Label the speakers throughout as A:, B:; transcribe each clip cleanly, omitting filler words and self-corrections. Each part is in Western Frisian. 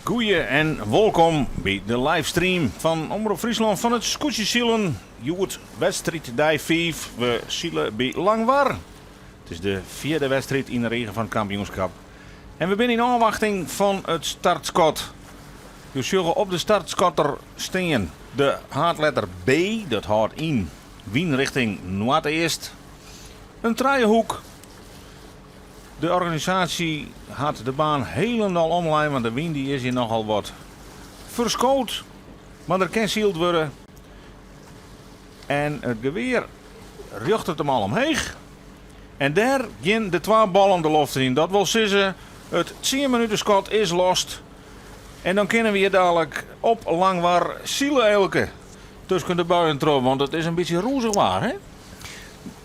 A: Goeie en wolkom by de livestream fan Omrop Fryslân fan it skûtsjesilen. Hjoed wedstriid dei 5. We sile by Langwar. It is de fjirde wedstriid yn de rige fan it kampioenskip. En we binne yn ôfwachting fan it startskot. Jo sjogge op de startskotter stean de haadletter B, dat hâldt yn wynrichting noardeast. In trijehoek. De organisaasje hat de baan hielendal omlein, want de wyn dy is hjir nochal wat ferskood. Mar der kin syld wurde. En it gewear rjochtet him al omheech. En dêr gean de twa ballen de loft yn. Dat wol sizze, it tsienminuteskot is lost. En dan kinne we hjir dalik op Langwar sile Eelke. Tusken de buien troch, want it is in bytsje rûzich waar, hè?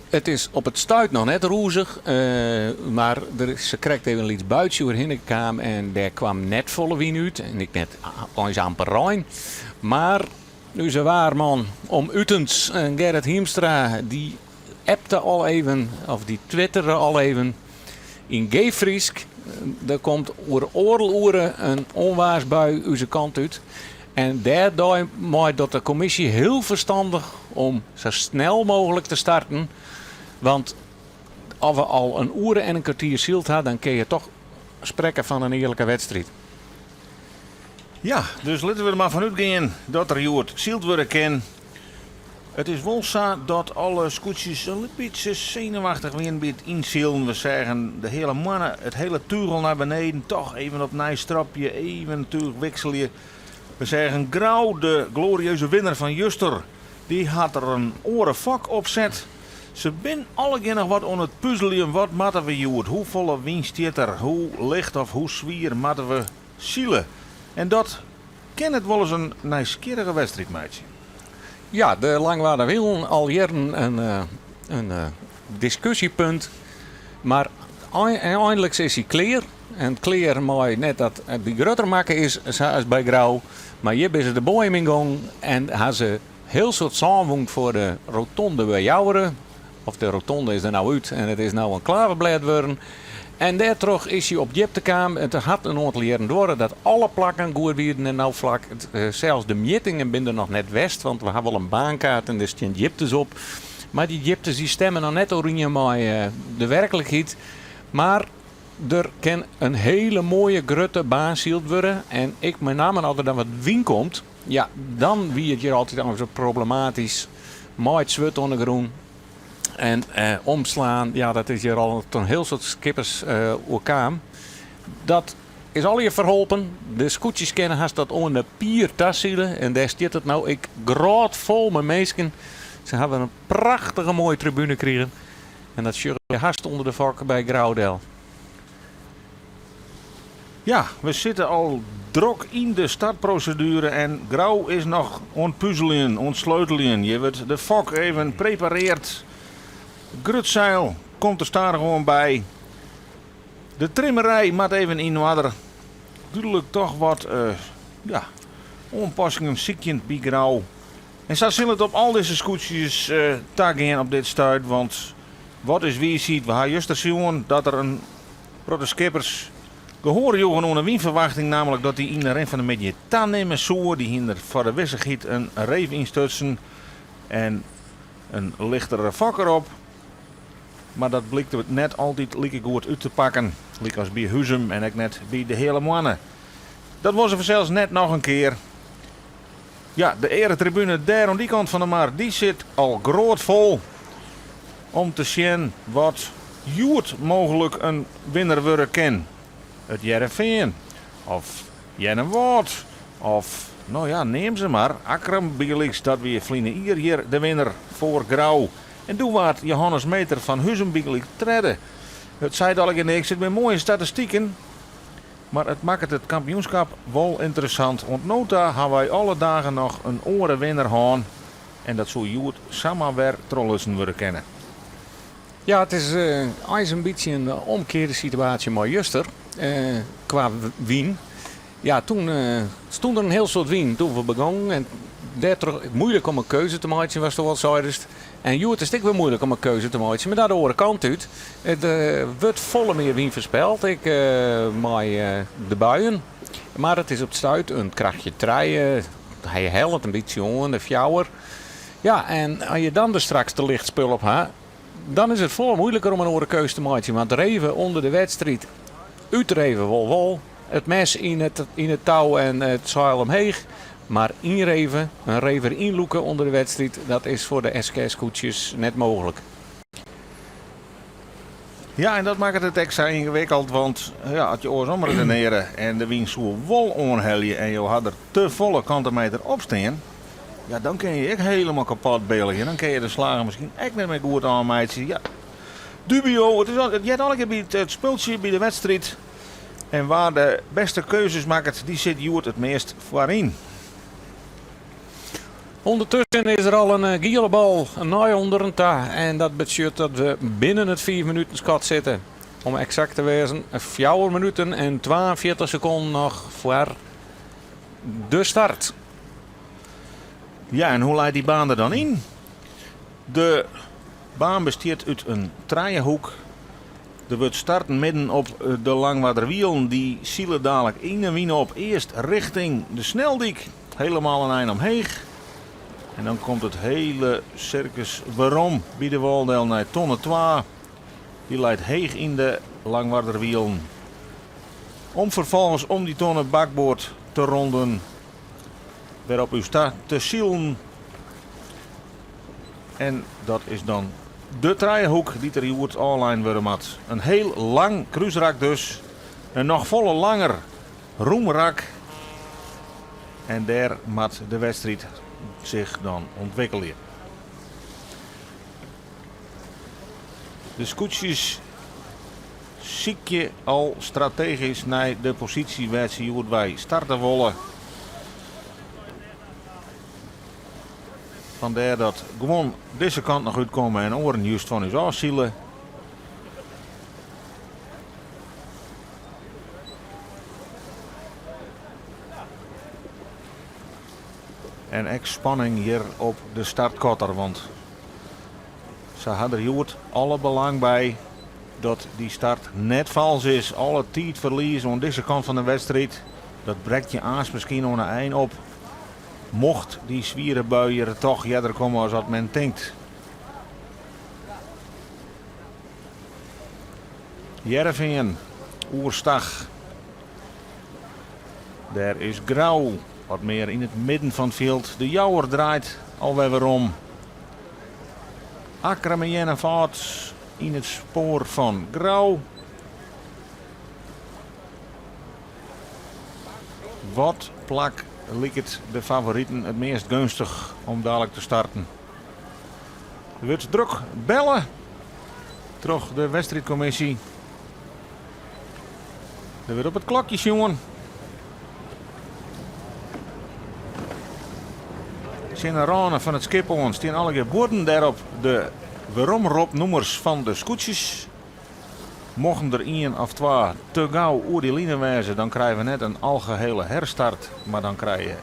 B: It is op it stuit noch net rûzich, mar der is sakrekt even in lyts buitsje oerhinne kaam en dêr kwam net folle wyn út en ek net eins amper rein. Mar ús waarman om utens, Gerrit Hiemstra, dy appte al even, of dy twittere al even yn geef Frysk, der komt oer oardel oere in ûnwaarsbui ús kant út. En dêrmei docht de kommisje hiel ferstannich om sa snel mooglik te starten. Want as we al in oere en in kertier syld ha, dan kinne je toch sprekke fan in earlike wedstriid.
A: Ja, dus litte we der mar fan útgean dat der hjoed syld wurde kin. It is wol sa dat alle skûtsjes in bytsje senuwachtich wienen by it ynsilen. We seagen de hiele moanne it hiele túch al nei beneden, toch even opnij stropje, even túch wikselje. We seagen Grou, de glorieuze winner fan juster, dy hat der in oare fok op set. Se bin allegear noch wat oan it puzeljen, wat moatte we hjoed, hoefolle wyn stiet der, hoe licht of hoe swier moatte we sile. En dat kin it wolris in nijsgjirrige wedstriid meitsje.
B: Ja, de Langwarder Wielen al jierren in diskusjepunt. Mar einliks is hy klear. En klear mei net dat dy grutter makke is sa as by Grou. Mar hjir binne se de boaiem yn gong en ha se hiel soad sân wûn foar de rotonde by Joure. Of de rotonde is der no út en it is no in klaverblêd wurden. En dêrtroch is hy op djipte kaam. It hat in oantal jierren duorre dat alle plakken goed wienen en no flak. Sels de mjittingen binne der noch net west, want we ha wol in baankaart en dêr stean djiptes op. Mar dy djiptes dy stimme noch net oerien mei de werklikheid. Mar der kin in hiele moaie grutte baan syld wurde. En ek mei nammen as der dan wat wyn komt, ja, dan wie it hjir altyd al problematysk mei it swurd oan de grûn. En omslaan, ja, dat is hjir al in hiel soad skippers oerkaam. Dat is allegear ferholpen. De skûtsjes kinne hast tot oan de pier ta sile. En dêr stiet it no ek grôtfol mei minsken. Se hawwe in prachtige moaie tribune krigen. En dat sjogge je hast ûnder de fok by Grou del.
A: Ja, we sitte al drok yn de startproseduere en Grou is noch oan it puzeljen, oan it sleuteljen. Hjir wurdt de fok even prepareard. Grutseil komt der stadichoan by. De trimmerij moat even yn oarder. Dúdlik toch wat ja, oanpassingen sykjend by Grou. En sa sil it op al dizze skûtsjes tagean op dit stuit, want wat is wiisheid? We ha juster sjoen dat der in protte skippers gehoar joegen oan de wynferwachting, namelijk dat dy yn de rin fan de middei tanimme soe. Dy hiene der foar de wissichheid in reef ynstutsen en in lichtere fok derop. Mar dat blykte net altyd like goed út te pakken, lykas by Huzum en ek net by de Heale Moanne. Dat wol se fansels net noch in kear. Ja, de earetribune dêr oan dy kant fan de mar, dy sit al groatfol om te sjen wat hjoed mooglik in winner wurde kin. It Hearrenfean of Earnewâld of, no ja, neam se mar, Akkrum bygelyks, dat wie ferline jier hjir de winner foar Grou. En doe waard Johannes Meeter fan Huzum bygelyks tredde. It seit allegear niks, it binne moaie statistiken. Mar it makket it kampioenskap wol ynteressant. Oant no ta ha wy alle dagen noch in oare winner hân en dat soe hjoed samar wer trochlutsen wurde kinne.
B: Ja, it is eins in bytsje in omkearde situaasje mei juster kwa wyn. Ja, toen stond der in hiel soad wyn toen we begongen en dêrtroch moeilik om in keuze te meitsjen, watsto al seidest. En hjoed is it ek wer muoilik om in keuze te meitsjen, mar dan de oare kant út. It wurdt folle mear wyn foarspeld, ek mei de buien. Mar it is op it stuit in krachtje trije. Hy hellet in bytsje oan de fjouwer. Ja, en as je dan der straks te licht spul op ha, dan is it folle moeiliker om in oare keus te meitsjen. Want reve ûnder de wedstriid, útreve wol wol, it mes yn it, yn it tou en it seil omheech. Mar ynreve, in rever ynlûke ûnder de wedstriid, dat is foar de SKS-skûtsjes net mooglik.
A: Ja, en dat makket it ek sa yngewikkeld, want ja, as je oarsom redenearje en de wyn soe wol oanhelje en jo ha der te folle kante meter op stean, ja, dan kinne je ek helemaal kapot bilje. Dan kinne je de slagen miskien ek net mear goed ôfmeitsje. Ja, dubio, it is al, it heart allegear by it spultsje, by de wedstriid. En wa de bêste keuzes makket, dy sit hjoed it meast foaryn.
B: Undertusken is der al in giele bal nei ûnderen ta en dat betsjut dat we binnen it fiif minuten skot sitte. Om eksakt te wêzen, fjouwer minuten en 42 sekonden noch foar de start.
A: Ja, en hoe leit dy baan der dan yn? De baan bestiet út in trijehoek. Der wurdt starten midden op de Langwarderwielen. Dy sile dalik yn 'e wyn op. Earst richting de sneldyk, helemaal in ein omheech. En dan komt it hiele sirkus werom by de wâl del nei tonne twa. Dy leit heech yn de Langwarderwielen. Om ferfolgens om dy tonne bakboard te ronden, wer op ús ta te silen. En dat is dan de trijehoek dy't der hjoed ôflein wurde moat. In heel lang krúsrak dus. In noch folle langer rûmrak. En dêr moat de wedstriid sich dan ûntwikkelje. De skûtsjes sykje al strategysk nei de posysje wêr't se hjoed wei starte wolle. Fandêr dat guon dizze kant noch útkomme en oaren just fan ús ôfsile. En ek spanning hjir op de startkotter, want se ha der hjoed alle belang by dat dy start net fals is. Alle tiidferlies oan dizze kant fan de wedstriid, dat brekt je aanst miskien oan 'e ein op. Mocht dy swiere bui hjir toch earder komme as at men tinkt. Hearrenfean, oerstach. Dêr is Grou, wat mear yn it midden fan it fjild. De Jouwer draait alwer werom. Akkrum en Earnewâld yn it spoar fan Grou. Wat plak liket de favoriten it meast geunstich om dalik te starten? Der wurdt drok belle troch de wedstriidkommisje. Der wurdt op it klokje sjoen. Tsjin de râne fan it skip oan stean allegear buorden dêrop de weromropnûmers fan de skûtsjes. Mochten der ien of twa te gau oer dy line wêze, dan krije we net in algehele herstart, mar dan krije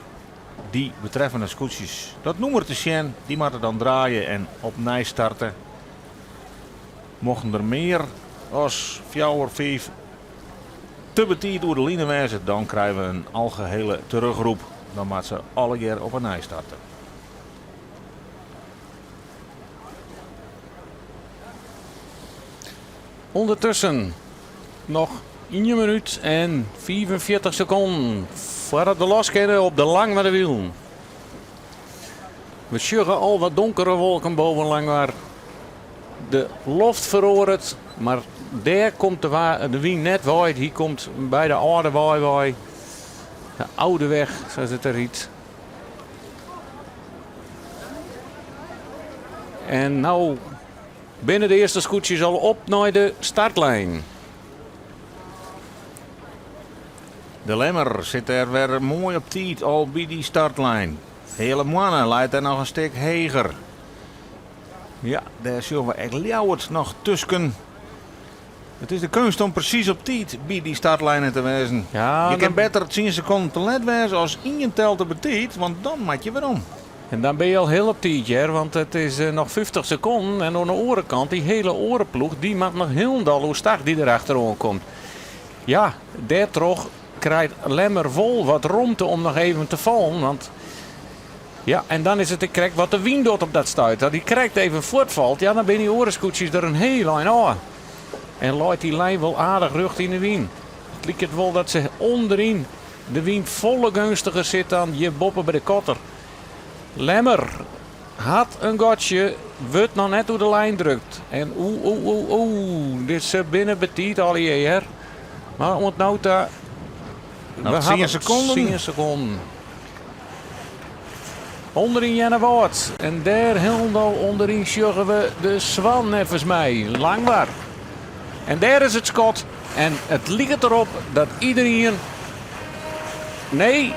A: dy betreffende skûtsjes dat nûmer te sjen. Dy moatte dan draaie en opnij starte. Mochten der mear as fjouwer, fiif te betiid oer de line wêze, dan krije we in algehele terugroep. Dan moatte se allegear op 'e nij starte.
B: Undertusken noch ien minút en 45 sekonden foardat we los kinne op de Langwarderwielen. We sjogge al wat donkere wolken boven Langwar. De loft feroaret, mar dêr komt de, de wyn net wei. Hy komt by de âlde wei wei. De oude weg, sa't it der hjit. En no binne de earste skûtsjes al op nei de startlijn.
A: De Lemmer sit dêr wer moai op tiid al by dy startlijn. Heale Moanne leit dêr noch in stik heger. Ja, dêr sjogge we ek Ljouwert noch tusken. It is de keunst om presys op tiid by dy startlijnen te wêzen.
B: Ja,
A: Je kin better tsien sekonden te let wêze as ien tel te betiid, want dan moat je werom.
B: En dan bin je al hiel op tiid hear, want it is noch 50 sekonden. En oan de oare kant, dy hiele oare ploech, dy moat noch hielendal oerstach dy't der achteroan komt. Ja, dêrtroch krijt Lemmer wol wat romte om noch even te fallen. Want ja, en dan is it ek krekt wat de wyn docht op dat stuit. As dy krekt even fuortfalt, ja, dan binne dy oare skûtsjes der in hiel ein ôf. En leit dy lijn wol aardich rjocht yn de wyn. It liket wol dat se ûnderyn de wyn folle geunstiger sit dan hjir boppe by de kotter. Lemmer hat in gatsje, wurdt noch net oer de lijn drukt. En oeh, oeh, oeh, oeh, dit se binne betiid allegear hear. Mar oant no ta.
A: Noch 10 sekonden.
B: 10 sekonden. Underyn Earnewâld. En dêr hielendal ûnderyn sjogge we de Swan neffens my. Langwar. En dêr is it skot. En it liket derop dat iderien. Nee,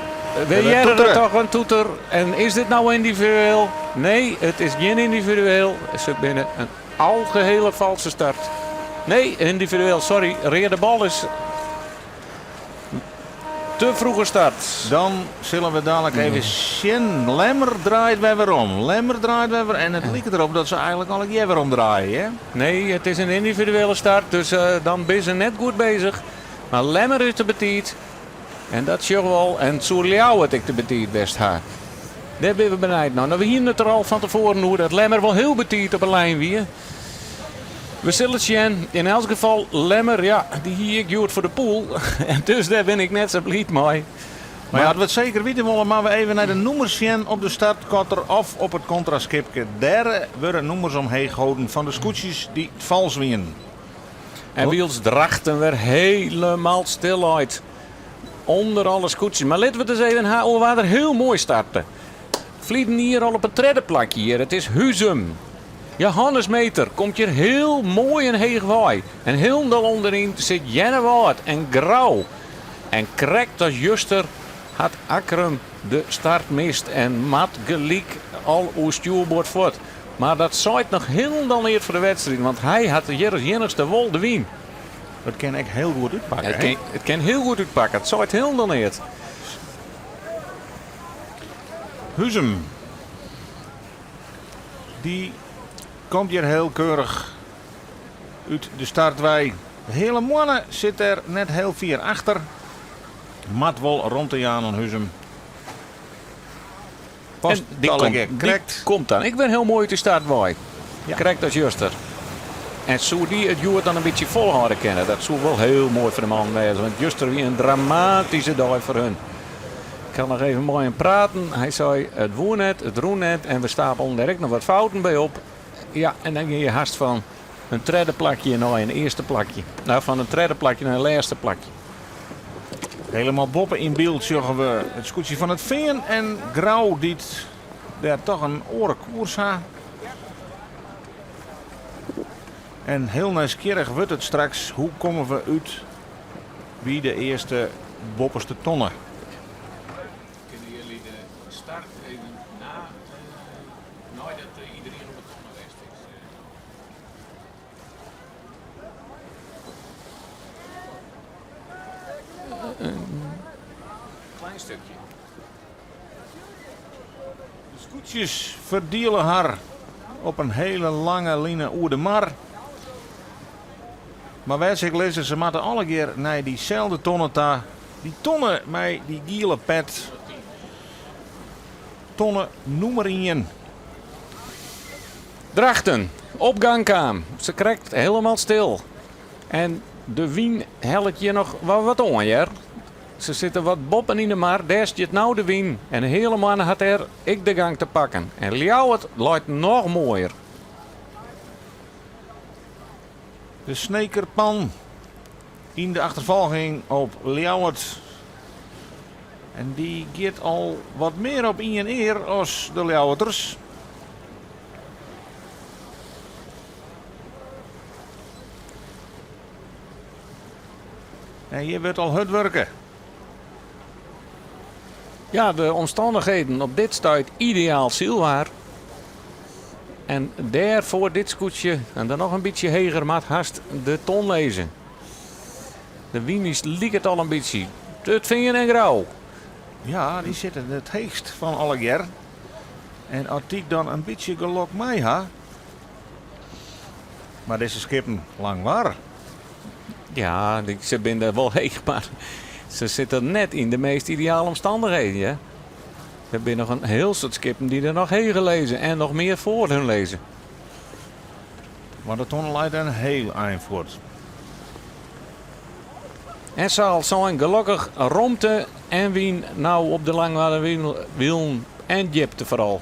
B: we hearre der toch in toeter. En is dit no yndividueel? Nee, it is gjin yndividueel. Se binne in algehele falske start. Nee, yndividueel, sorry. Reade bal is te froege start.
A: Dan sille we dadlik even sjen. Lemmer draait wer werom. Lemmer draait wer werom. En it liket derop dat se eigentlik allegear werom draaie. Hè?
B: Nee, it is in yndividuele start, dus dan binne se net goed beuzich. Mar Lemmer is te betiid. En dat sjogge we al. En soe Ljouwert ek te betiid west ha? Dêr binne we benijd nei. No, we hienen it der al fan tefoaren oer dat Lemmer wol hiel betiid op 'e lijn wie. We sille it sjen. Yn elts gefal, Lemmer, ja, dy hie ik hjoed foar de pûl. En dus dêr bin ik net sa bliid mei.
A: Mar ja, as we it seker witte wolle, moatte we even nei de nûmers sjen op de startkotter of op it kontraskipke. Dêr wurde nûmers omheech holden fan de skûtsjes dy't fals wienen.
B: En wylst Drachten wer helemaal stil leit ûnder alle skûtsjes. Mar litte we it ris even ha oer wa't der hiel moai starte. Ferliden jier al op it tredde plakje hjir. It is Huzum. Johannes Meeter komt hjir hiel moai en heech wei. En hielendal ûnderyn sit Earnewâld en Grou. En krekt as juster hat Akkrum de start mist en moat gelyk al oer stjoerboard fuort. Mar dat seit noch hielendal neat foar de wedstriid, want hy hat hjir as iennichste wol de wyn.
A: Dat kin ek hiel goed útpakke.
B: It kin hiel goed útpakke. It seit hielendal neat.
A: Huzum. Dy komt hjir hiel keurich út de start wei. De Heale Moanne sit der net hiel fier achter. Moat wol romte jaan oan Huzum. Past
B: En dy komt,
A: krekt.
B: Dy komt dan ek wer hiel moai út de start wei.
A: Ja.
B: Krekt as juster. En soe dy it hjoed dan in bytsje folhâlde kinne? Dat soe wol hiel moai foar de man wêze, want juster wie in dramatyske dei foar hun. Ik ha noch even mei him praten. Hy sei, it woe net, it rûn net en we stapelen der ek noch wat fouten by op. Ja, en dan gean je hast fan in tredde plakje nei in earste plakje. No, fan in tredde plakje nei in lêste plakje.
A: Helemaal boppe yn byld sjogge we it skûtsje fan It Fean en Grou dy't dêr toch in oare koers ha. En hiel nijsgjirrich wurdt it straks. Hoe komme we út by de earste boppeste tonne?
B: Kinne jullie de start even na, neidat iedereen op de tonne west is? Klein stukje.
A: De skûtsjes ferdiele har op in hele lange line oer de mar. Mar wêr't se ek lizze, se moatte allegear nei dyselde tonne ta. Dy tonne mei dy giele pet. Tonne nûmer ien.
B: Drachten, op gang kaam. Se krekt helemaal stil. En de wyn hellet hjir noch wol wat oan, hear. Se sitte wat boppen yn de mar, dêr stiet no de wyn. En de Heale Moanne hat dêr ek de gang te pakken. En Ljouwert leit noch moaier.
A: De Snekerpan yn de achterfolging op Ljouwert. En dy giet al wat mear op ien ear as de Ljouwerters. En hjir wurdt al hurd wurke.
B: Ja, de omstannichheden op dit stuit ideaal sylwaar. En dêr foar dit skûtsje, en dan noch in bytsje heger, moat hast de ton lizze. De wyn is liket al in bytsje. It Fean en Grou.
A: Ja, dy sitte it heechst fan allegear. En as dy dan in bytsje gelok mei ha. Mar dizze skippen Langwar.
B: Ja, se binne der wol heech, mar se sitte net yn de meast ideale omstannichheden. Ja. Der binne noch in hiel soad skippen dy't der noch heger lizze en noch mear foar hun lizze.
A: Want de tonne leit in hiel ein fuort.
B: En sa al sein, gelokkich romte en wyn no op de Langwarder Wielen en djipte foaral.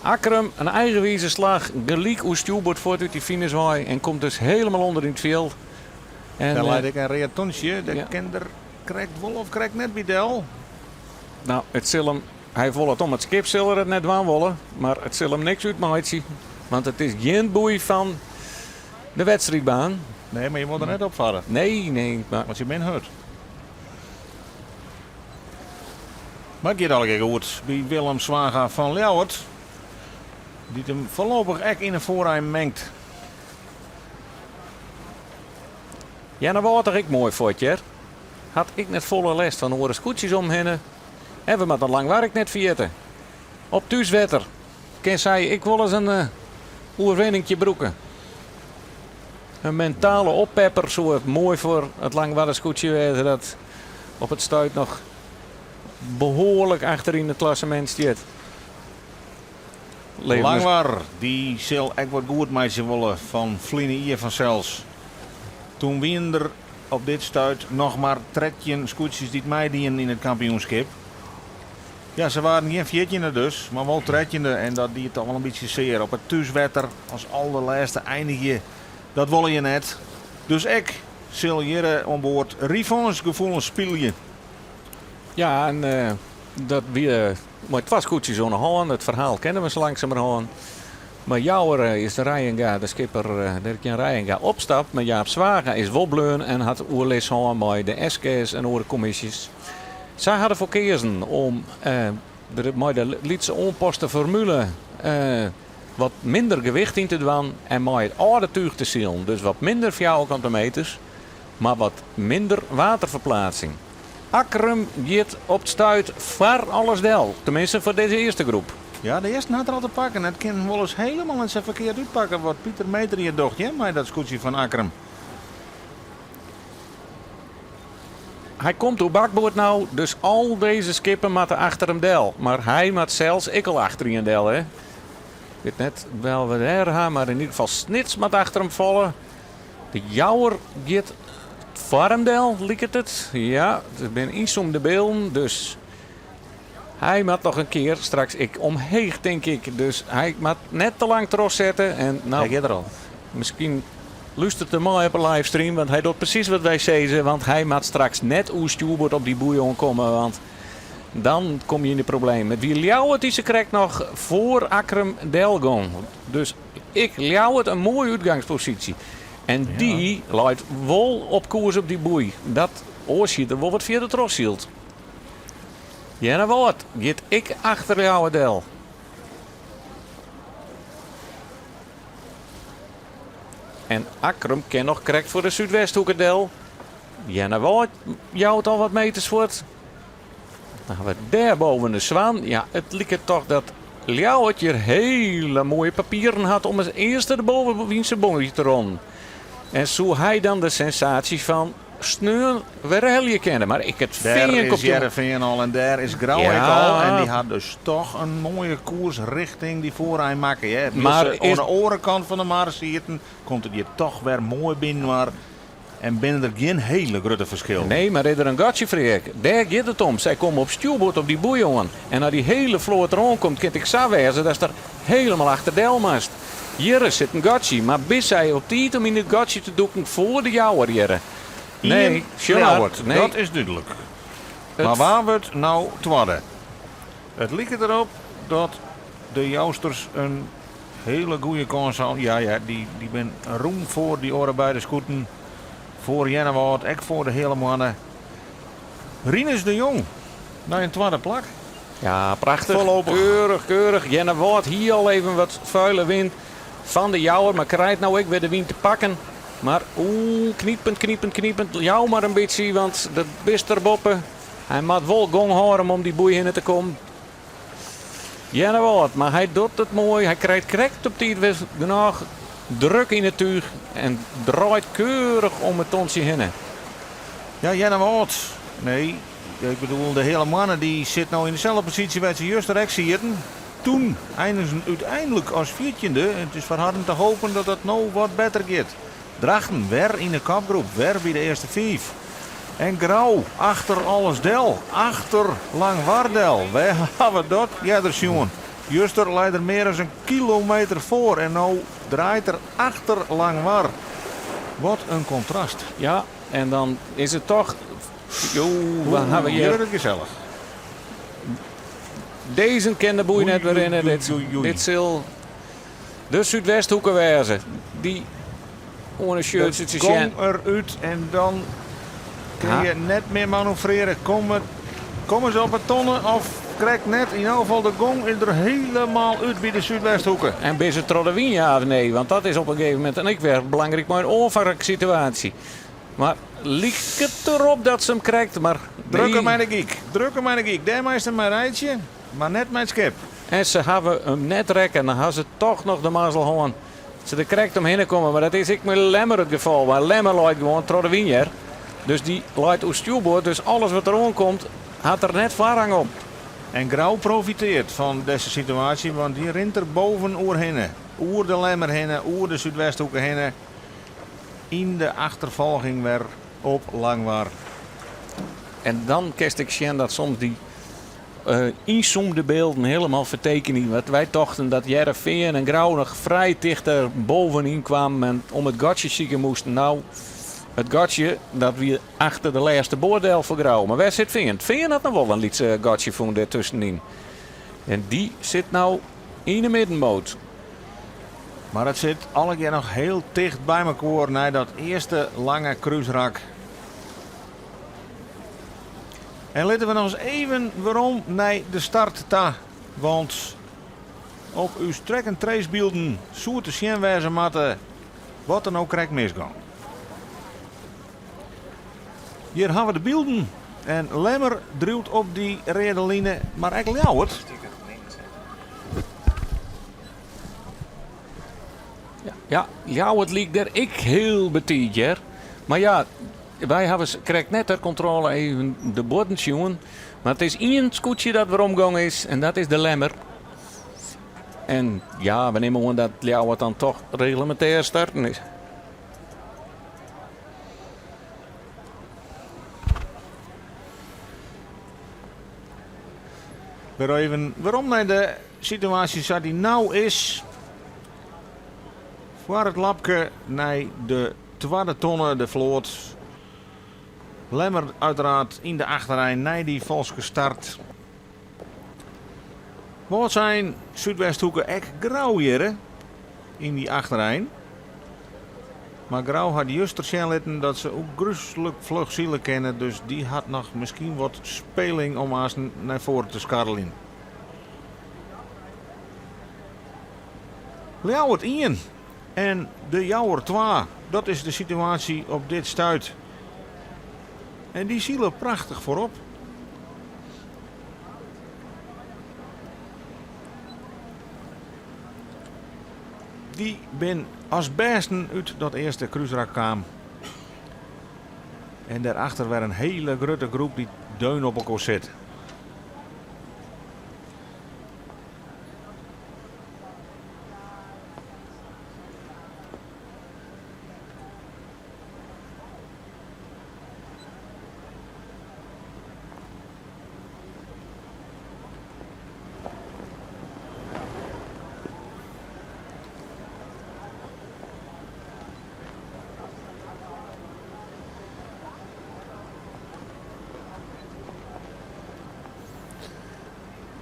B: Akkrum, in eigenwize slach, gelyk oer stjoerboard fuort út dy finishwei en komt dus helemaal ûnder yn it fjild.
A: En, Dêr leit ek in read tontsje, dêr kin der krekt wol of krekt net by del.
B: No, it sil him, hy wol it om it skip sil er it net dwaan wolle, mar it sil him niks útmeitsje, want it is gjin boei fan de wedstriidbaan.
A: Nee, mar je wol der net op farre.
B: Nee, nee.
A: Mar... Want je bin hurd. Mar it giet allegear goed by Willem Zwaga fan Ljouwert, dy't him foarlopich ek yn 'e foarein mengt.
B: Earnewâld toch ek moai fuort, hear. Hat ek net folle lêst fan oare skûtsjes om hinne. En we moatte Langwar ek net ferjitte. Op thúswetter kin sy ek wolris in oerwinningje brûke. In mentale oppepper soe moai foar it Langwarder skûtsje wêze dat op it stuit noch behoarlik achter yn it klassemint stiet.
A: Langwar, dy sil ek wat goed meitsje wolle fan ferline jier fansels. Toen wienen der op dit stuit noch mar 13 skûtsjes dy't meidienen yn it kampioenskip. Ja, se waarden gjin fjirtjinde dus, mar wol trettjinde en dat die toch wol in bytsje sear. Op it thúswetter as alderlêste einigje, dat wolle je net. Dus ek sil hjir oan board revanche-gefoelens spylje.
B: Ja, en dat wie mei twa skûtsjes oan 'e hân. It ferhaal kenne we sa langsumerhân. Mar Jouwer is de Reijenga, de skipper Dirk Jan Reijenga, opstapt. Mar Jaap Zwaga is wol bleaun en hat oerlis hân mei de SKS en oare kommisjes. Sy ha derfoar keazen om mei de lytse oanpaste formule wat minder gewicht yn te dwaan en mei it âlde túch te silen. Dus wat minder fjouwerkante meters, mar wat minder waterferplaatsing. Akkrum giet op 't stuit foar alles del, teminsten foar dizze earste groep.
A: Ja, de earsten hat er al te pakken. It kin wolris helemaal net sa ferkeard útpakke wat Pieter Meeter hjir docht, hear, mei dat skûtsje fan Akkrum.
B: Hy komt oer bakboard no, dus al dizze skippen moatte achter him del. Mar hy moat sels ek al achter ien del, hè. Ik wit net wel we dêr ha, mar yn ieder gefal Snits moat achter him falle. De Jouwer giet foar him del, liket it. Ja, der binne ynzoomde bylden, dus hy moat noch in kear straks ek omheech, tink ik. Dus hy moat net te lang trochsette. En no,
A: Hy giet der al.
B: Miskien lústeret er mei op 'e livestream, want hy docht presys wat wy sizze. Want hy moat straks net oer stjoerboard op dy boei oankomme, want dan kom je yn de problemen. It wie Ljouwert dy't se krekt noch foar Akkrum delgong. Dus ek Ljouwert in moaie útgangsposysje. En dy leit wol op koers op dy boei. Dat oars hie er wol wat fierder trochsyld. Earnewâld giet ek achter Ljouwert del. En Akkrum kin noch krekt foar de Súdwesthoeke del. Earnewâld jout al wat meters fuort. Dan ha we dêr boven de Swan. Ja, it liket toch dat Ljouwert hjir hele moaie papieren hat om as earste de bovenwynse boei te ronnen. En soe hy dan de sensaasje fan sneon werhelje kinne? Mar ek it
A: Dêr
B: Fean
A: is
B: komt
A: Hearrenfean al en dêr is Grou ek
B: Ja.
A: al. En dy hat dus toch in moaie koers richting dy foarein makke. Hè. Wylst
B: Mar
A: se
B: is
A: oan de oare kant fan de mar sieten, komt it hjir toch wer moai binneninoar. En binne der gjin hele grutte ferskillen.
B: Nee, mar is der in gatsje, Freark? Dêr giet it om. Sy komme op stjoerboard op dy boei oan. En as dy hele float der oankomt, kin it ek sa wêze datst der helemaal achter del moatst. Hjirre sit in gatsje, mar bist sy op tiid om yn it gatsje te dûken foar de Jouwer hjirre? Nee,
A: Ien
B: sjoch mar.
A: Ljouwert,
B: Nee.
A: dat is dúdlik.
B: It
A: Mar wa wurdt no twadde? It liket derop dat de Jousters in Hele goede kâns al. Ja, ja, dy, dy bin rûm foar dy oare beide skûten. Foar Earnewâld, ek foar de Heale Moanne. Rinus de Jong nei in twadde plak.
B: Ja, prachtich.
A: Foarlopich.
B: Keurich, keurich. Earnewâld hie al even wat fuile wyn fan de Jouwer, mar krijt no ek wer de wyn te pakken. Mar oeh, knipend, knipend, knipend. Jou mar in bytsje, want dat bist der boppe. Hy moat wol gong hâlde om dy boei hinne te kommen. Earnewâld, mar hy docht it moai. Hy krijt krekt op tiid wer genôch druk yn it túch en draait keurich om it tontsje hinne.
A: Ja, Earnewâld. Nee, ik bedoel de Heale Moanne dy sit no yn deselde posysje wêr't se juster ek sieten. Toen einigen se úteinlik as fjirtjinde. It is foar harren te hopen dat dat no wat better giet. Drachten wer yn de kopgroep, wer by de earste fiif. En Grou achter alles del, achter Langwar del. Wêr hawwe we dat earder sjoen? Juster lei er mear as in kilometer foar en no draait er achter Langwar. Wat in kontrast.
B: Ja, en dan is it toch. Jo, we hawwe
A: hjir. Hjir wurdt it gesellich.
B: Dizze kin de boei net wer rinne. Dit sil de Súdwesthoeke wêze. Dy oan 'e shirts te sjen.
A: Gong er út en dan kin je net mear manoeuvreare. Komme, komme se op 'e tonne of krekt net? Yn elk gefal de gong is der helemaal út by de Súdwesthoeke.
B: En binne se troch de wyn ja of nee? Want dat is op in gegeven momint en ek wer belangryk mei in oanfarsituaasje. Mar liket derop dat se him krekt, mar
A: Drukke mei de gyk, drukke mei de gyk. Dêr meist him mei reitsje, mar net mei it skip.
B: En se hawwe him net rekke en dan ha se toch noch de mazzel hân. Se der krekt omhinne komme, mar dat is ek mei Lemmer it gefal. Want Lemmer leit gewoan troch de wyn hear. Dus dy leit oer stjoerboard, dus alles wat der oankomt hat der net foarrang op.
A: En Grou profiteart fan dizze situaasje, want dy rint der boven oerhinne. Oer de Lemmer hinne, oer de Súdwesthoeke hinne. Yn de achterfolging wer op Langwar.
B: En dan kinst ek sjen dat soms dy ynzoomde bylden hielendal fertekenje. Want wy tochten dat Hearrenfean en Grou noch frij tichter bovenyn kwamen en om it gatsje sykje moasten. Nou, it gatsje dat wie achter de lêste boat del foar Grou. Mar wêr sit Fean? Fean hat noch wol in lyts gatsje fûn dêr tuskenyn. En dy sit no yn de middenmoot.
A: Mar it sit allegear noch hiel ticht by mekoar nei dat earste lange krúsrak. En litte we noch ris even werom nei de start ta, want op ús track and trace bylden soe te sjen wêze moatte wat der no krekt misgong. Hjir hawwe we de bylden en Lemmer driuwt op dy reade line, mar ek Ljouwert.
B: Ja, Ljouwert liek der ek hiel betiid hear. Mar ja, Wy hawwe krekt net ter kontrôle even de buorden sjoen, mar it is ien skûtsje dat weromgong is en dat is de Lemmer. En ja, we nimme oan dat Ljouwert dan toch reglemintêr starten is.
A: Wer even werom nei de situaasje sa't dy no is. Foar it lapke nei de Twadde tonne, de float. Lemmer uiteraard yn de achterein nei dy falske start. Wâldsein, Súdwesthoeke ek Grou hjirre yn dy achterein. Mar Grou hat juster sjen litten dat se ook gruslik fluch sile kinne, dus dy hat noch miskien wat speling om aansten nei foaren te skarreljen. Ljouwert ien. En De Jouwer twa, dat is de situaasje op dit stuit. En dy sile prachtich foarop. Dy bin as bêsten út dat earste krúsrak kaam. En dêrachter wer in hiele grutte groep dy't deun op elkoar sit.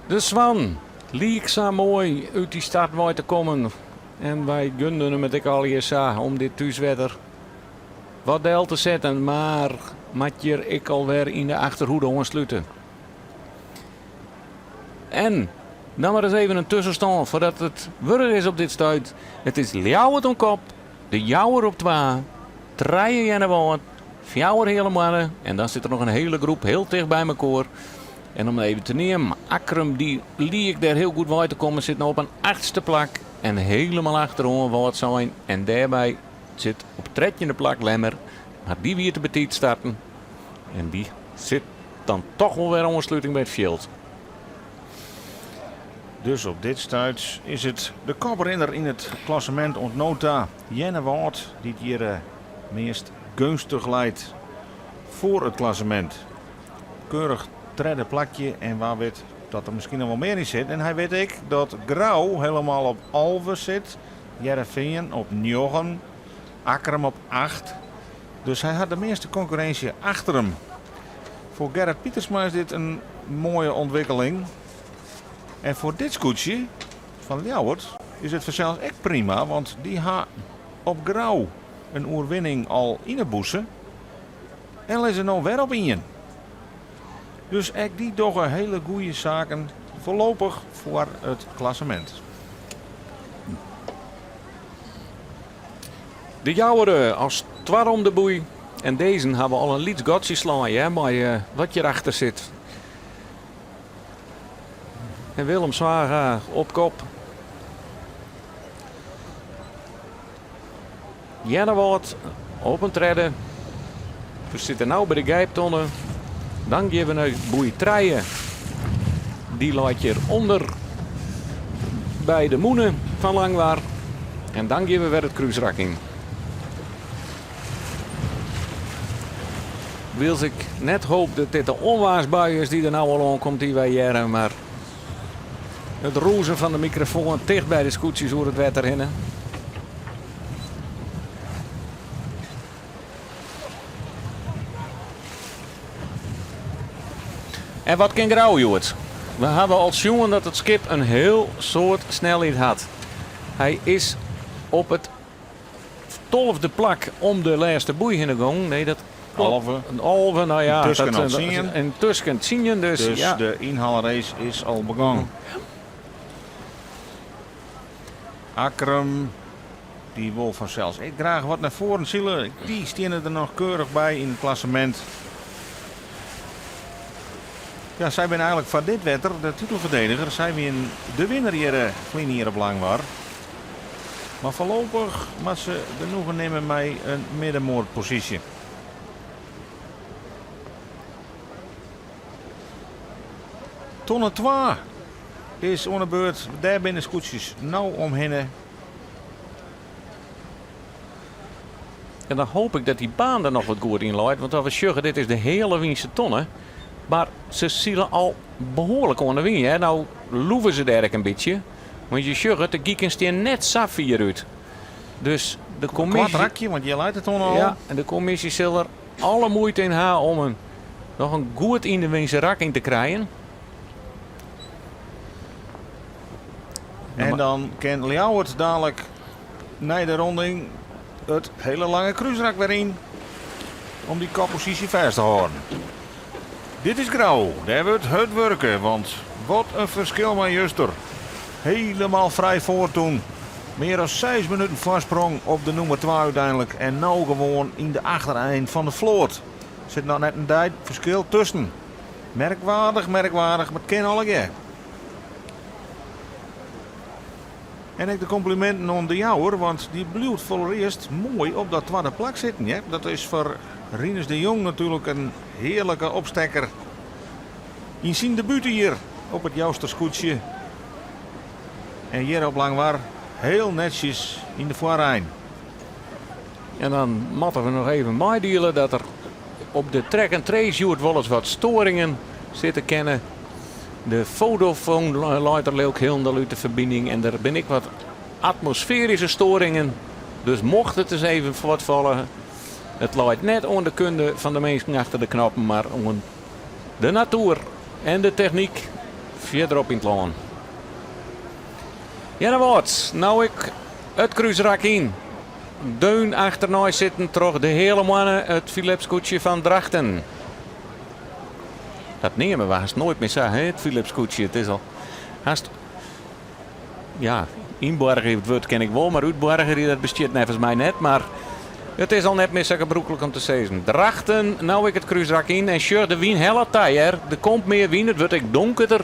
B: De Swan liek sa moai út dy start wei te kommen. En wy gunden him it ek allegear sa om dit thúswetter wat del te setten. Mar moat hjir ek alwer yn de achterhoede oanslute. En dan mar ris even in tuskenstân foardat it wurch is op dit stuit. It is Ljouwert oan kop, De Jouwer op twa, trije Earnewâld, fjouwer Heale Moanne en dan sit der noch in hiele groep hiel ticht by mekoar. En om even te neamen, Akkrum dy liek dêr hiel goed wei te kommen, sit no op in achtste plak en hielendal achteroan Wâldsein. En dêrby sit op trettjinde plak Lemmer, mar dy wie te betiid starten en dy sit dan toch wol wer oansluting by it fjild.
A: Dus op dit stuit is it de koprinner yn it klassemint oant no ta, Earnewâld, dy't hjir meast geunstich leit foar it klassemint. Keurich tredde plakje en wa wit dat der miskien noch wol mear yn sit. En hy wit ek dat Grou helemaal op 11 sit, Hearrenfean op 9, Akkrum op 8. Dus hy hat de measte konkurrinsje achter him. Foar Gerrit Pietersma is dit in moaie ûntwikkeling. En foar dit skûtsje fan Ljouwert is it fansels ek prima, want dy ha op Grou in oerwinning al yn 'e bûse en lizze no wer op ien. Dus ek dy dogge hele goede saken foarlopich foar it klassemint.
B: De Jouwer as twadde om de boei. En dezen hawwe al in lyts gatsje slein hear, mei wat hjir achter sit. En Willem Zwaga op kop. Earnewâld op in tredde. We sitte no by de Gijptonne. Dan gean we nei boei trije. Dy leit hjir ûnder by de mûne fan Langwar. En dan gean we wer it krúsrak yn. Wylst ik net hoop dat dit de ûnwaarsbui is dy't der no al oankomt dy't wy hearre, mar it rûzen fan de mikrofoan ticht by de skûtsjes oer it wetter hinne. En wat kin Grou hjoed? We hawwe al sjoen dat it skip in hiel soad snelheid hat. Hy is op it tolfde plak om de lêste boei hinne gongen. Nee, dat
A: Alve.
B: 11, nou ja.
A: Yntusken
B: dat,
A: al tsien.
B: Yntusken tsien, dus,
A: Dus
B: ja.
A: de ynhalrace is al begûn. Akkrum, dy wol fansels ek graach wat nei foaren sile. Dy steane der noch keurich by yn it klassemint. Ja, sy binne eigenlik foar dit wetter de titelferdediger. Sy wienen de winner hjir ferline jier op Langwar. Mar foarlopich moat se genoegen nimme mei in middenmoatposysje. Tonne twa is oan 'e beurt. Dêr binne de skûtsjes no omhinne.
B: En dan hoop ik dat dy baan der noch wat goed yn leit, want as we sjogge, dit is de heale wynse tonne. Mar se sile al behoarlik oan de wyn, hè. No loeve se dêr ek in bytsje, want je sjogge, de giken stean net sa fier út. Dus de kommisje...
A: Koart rakje, want hjir leit de tonne al.
B: Ja, en de kommisje sil der alle muoite yn ha om in, noch in goed yn de wynse rak yn te krijen.
A: En dan kin Ljouwert dadelijk nei de ronding it hiele lange krúsrak wer yn om dy kopposysje fêst te hâlden. Dit is Grou, dêr wurdt hurd wurke, want wat in ferskil mei juster. Helemaal frij foar toen. Mear as seis minuten foarsprong op de nûmer twa úteinlik en no gewoan yn de achterein fan de float. Sit noch net in dei ferskil tusken. Merkwaardich, merkwaardich, mar it kin allegear. En ek de kompliminten oan De Jouwer, want dy bliuwt foarearst moai op dat twadde plak sitten. Ja, dat is foar Rinus de Jong natuerlik in hearlike opstekker. Yn syn debútjier op it Jouster skûtsje. En hjir op Langwar hiel netsjes yn de foarein.
B: En dan moatte we noch even meidiele dat der op de track and trace hjoed wolris wat storingen sitte kinne. De Vodafone leit der leau ik hielendal út de ferbining en der binne ek wat atmosfearyske storingen. Dus mocht it ris even fuortfalle, it leit net oan de kunde fan de minsken achter de knoppen, mar oan de natoer en de technyk fierderop yn it lân. Earnewâld, no ek it krúsrak yn. Deun achternei sitten troch de Heale Moanne, it Philips-skûtsje fan Drachten. Dat neame we hast noait mear sa, hè, it Philips-skûtsje. It is al hast, ja, ynboargerje, it wurd ken ik wol, mar útboargerje, dat bestiet neffens my net. Mar It is al net mear sa gebrûklik om te sizzen. Drachten, no ek it krúsrak yn en sjoch de wyn hellet ta hear. Der komt mear wyn, it wurdt ek donkerder.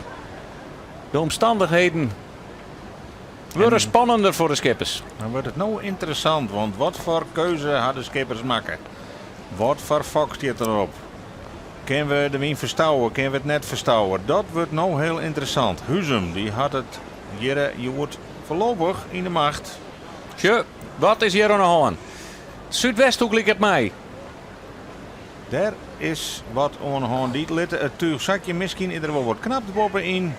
B: De omstannichheden wurde spannender foar de skippers.
A: Dan wurdt it no ynteressant, want wat foar keuze ha de skippers makke? Wat foar fok stiet derop? Kinne we de wyn ferstouwe, kinne we it net ferstouwe? Dat wurdt no hiel ynteressant. Huzum dy hat it hjirre hjoed foarlopich yn de macht.
B: Sjoch, wat is hjir oan 'e hân? Súdwesthoek liket my.
A: Der is wat oan 'e hân. Dy litte it túch sakje. Miskien is der wol wat knapt boppe-yn.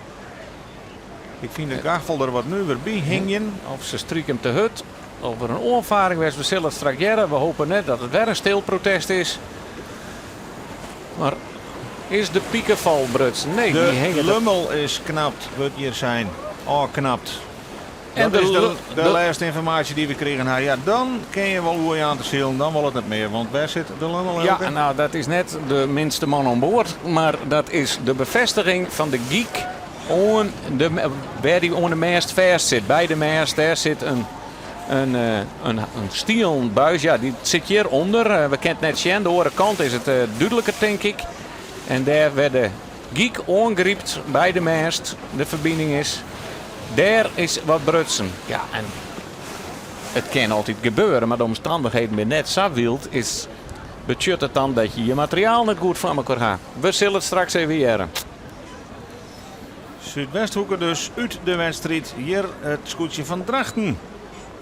A: Ik fyn de gaffel der wat nuver by hingjen.
B: Of se strike him te hurd. Of der in oanfaring west. We sille it straks hearre. We hope net dat it wer in stil protest is. Mar is de pikefal brutsen? Nee, dy
A: De
B: hinget der.
A: lummel is knapt, wurdt hjir sein. Ôfknapt.
B: En
A: Dat
B: de
A: is de,
B: lu-
A: de
B: de
A: lêste ynformaasje dy't we krigen ha. Ja, dan kin je wol oerjaan te silen, dan wol it net mear. Want wêr sit de lummel,
B: Ja,
A: Eelke?
B: nou dat is net de minste man oan board, mar dat is de befêstiging fan de gyk oan de, wêr dy oan de mêst fêst sit. By de mêst, dêr sit in, in, in, in stielen buis. Ja, dy sit hjir ûnder. We kinne it net sjen. De oare kant is it dúdliker, tink ik. En dêr wêr de gyk oangrypt by de mêst, de ferbining is, dêr is wat brutsen. Ja, en it kin altyd gebeure, mar de omstannichheden binne net sa wyld. Is, betsjut it dan dat je je materiaal net goed foar mekoar ha? We sille it straks even hearre.
A: Súdwesthoeke dus út de wedstriid. Hjir it skûtsje fan Drachten.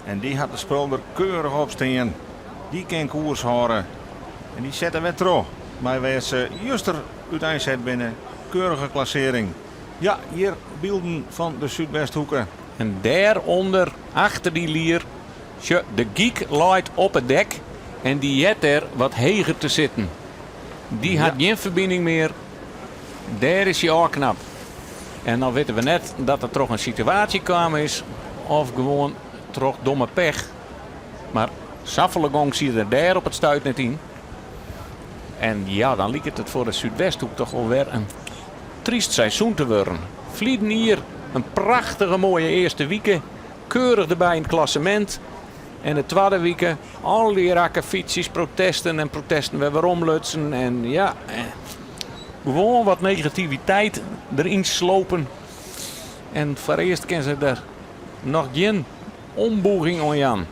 A: En dy hat de spul der keurich op stean. Dy kin koers hâlde. En dy sette wer troch mei wêr't se juster úteinset binne. Keurige klassearring. Ja, hjir bylden fan de Súdwesthoeke.
B: En dêrûnder, achter dy lier, sjoch, de gyk leit op it dek en dy heart dêr wat heger te sitten. Dy hat gjin ferbining mear. Dêr is hy ôfknapt. En dan witte we net dat it troch in situaasje kaam is of gewoan troch domme pech. Mar safolle gong siet der dêr op it stuit net yn. En ja, dan liket it foar de Súdwesthoek toch wol wer in tryst seizoen te wurden. Ferleden jier in prachtige moaie earste wike, keurich derby yn it klassemint. En de twadde wike al dy rakkefytsjes, protesten en protesten wer weromlutsen. En ja, gewoan wat negativiteit deryn slopen. En foarearst kinne se der noch gjin ombûging oan jaan.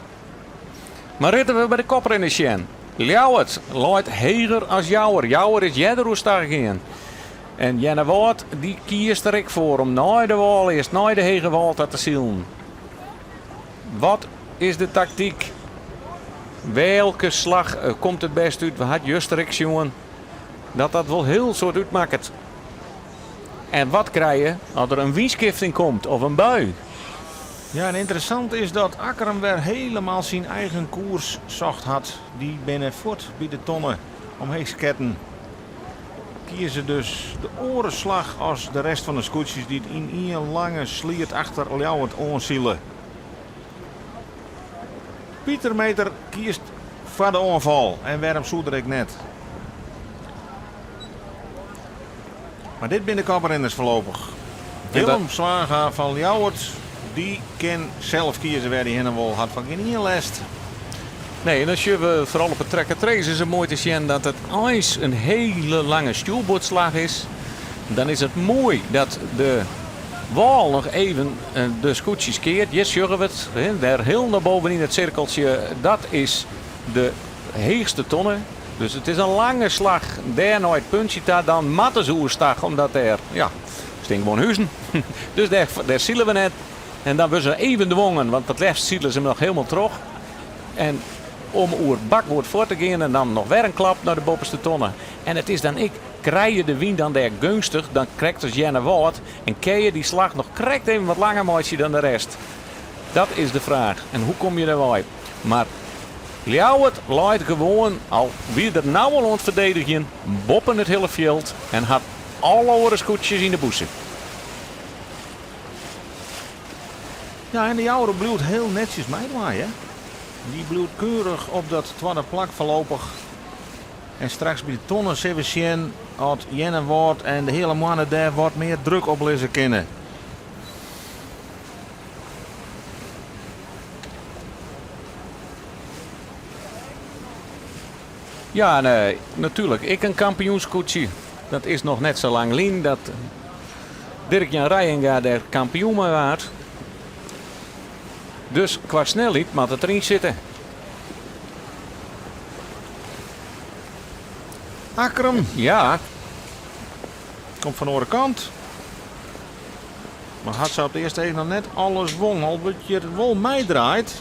B: Mar litte we by de koprinners sjen. Ljouwert leit heger as Jouwer. Jouwer is earder oerstach gien. En Earnewâld dy kiest der ek foar om nei de wâl earst nei de hege wâl ta te silen. Wat is de taktyk? Welke slach komt it bêst út? We ha juster ek sjoen dat dat wol hiel soad útmakket. En wat krije je as der in wynskifting komt of in bui?
A: Ja, en ynteressant is dat Akkrum wer hielendal syn eigen koers socht hat. Dy binne fuort by de tonne omheech sketten. Kieze dus de oare slach as de rest fan de skûtsjes dy't yn ien lange sliert achter Ljouwert oansile. Pieter Meeter kiest foar de oanfal en wêrom soe er ek net? Mar dit binne de koprinners foarlopich. Willem Zwaga fan Ljouwert, dy kin sels kieze wêr hy hinne wol, hat fan gjin ien lêst.
B: Nee, en dan sjogge we foaral op it trekker-trace is it moai te sjen dat it eins in hiele lange stjoerboardslach is. Dan is it moai dat de wâl noch even de skûtsjes keart. Hjir sjogge we it, dêr hiel nei bovenyn it sirkeltsje, dat is de heechste tonne. Dus it is in lange slach dêr nei it puntsje ta. Dan moatte se oerstach, omdat dêr, ja, stean gewoan huzen. Dus dêr, dêr sile we net. En dan wurde se even dwongen, want it leafst sile se noch hielendal troch. En om oer bakboard fuort te gean en dan noch wer in klap nei de boppeste tonne. En it is dan ek, krije je de wyn dan dêr geunstich, dan krekt as Earnewâld, en kinne je dy slach noch krekt even wat langer meitsje dan de rest? Dat is de fraach. En hoe komme je dêrwei? Mar Ljouwert leit gewoan, al wie der no al oan it ferdedigjen, boppen it hiele fjild en hat alle oare skûtsjes yn de bûse.
A: Ja, en de Jouwer bliuwt hiel netsjes meidwaan, hè? Dy bliuwt keurich op dat twadde plak foarlopich. En straks by de tonne sille we sjen oft Earnewâld en de Heale Moanne dêr wat mear druk op lizze kinne.
B: Ja, en natuerlik ek in kampioenskûtsje. Dat is noch net sa lang lyn dat Dirk Jan Reijenga dêr kampioen mei waard. Dus kwa snelheid moat it deryn sitte.
A: Akkrum.
B: Ja.
A: Komt fan de oare kant. Mar hat sa op de earste each noch net alles wûn. Al wurdt hjir wol meidraaid.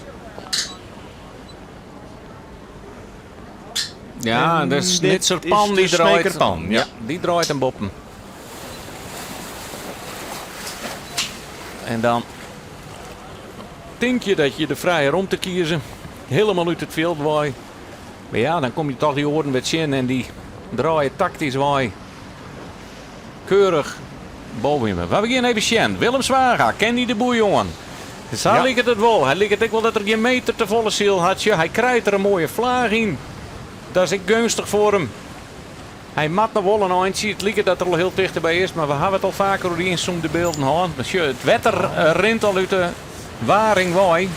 B: Ja,
A: En
B: de
A: dit
B: Snitserpan
A: is
B: die
A: de
B: draait.
A: Snekerpan, ja.
B: Die draait him boppen. En dan tink je dat je de frije romte kieze. Hielendal út it fjild wei. Mar ja, dan kom je toch dy oaren wer tsjin en dy draaie taktysk wei. Keurich boven him. Mar we gean even sjen. Willem Zwaga, ken dy de boei oan? Sa
A: Ja.
B: liket it wol. Hy liket ek wol dat er gjin meter te folle syld hat. Sjoch, hy krijt der in moaie flaach yn. Dat is ek geunstich foar him. Hy moat noch wol in eintsje. It liket dat er al hiel tichteby is, mar we hawwe it al faker oer dy ynzoomde bylden hân. Mar sjoch, it wetter rint al út de waring wei.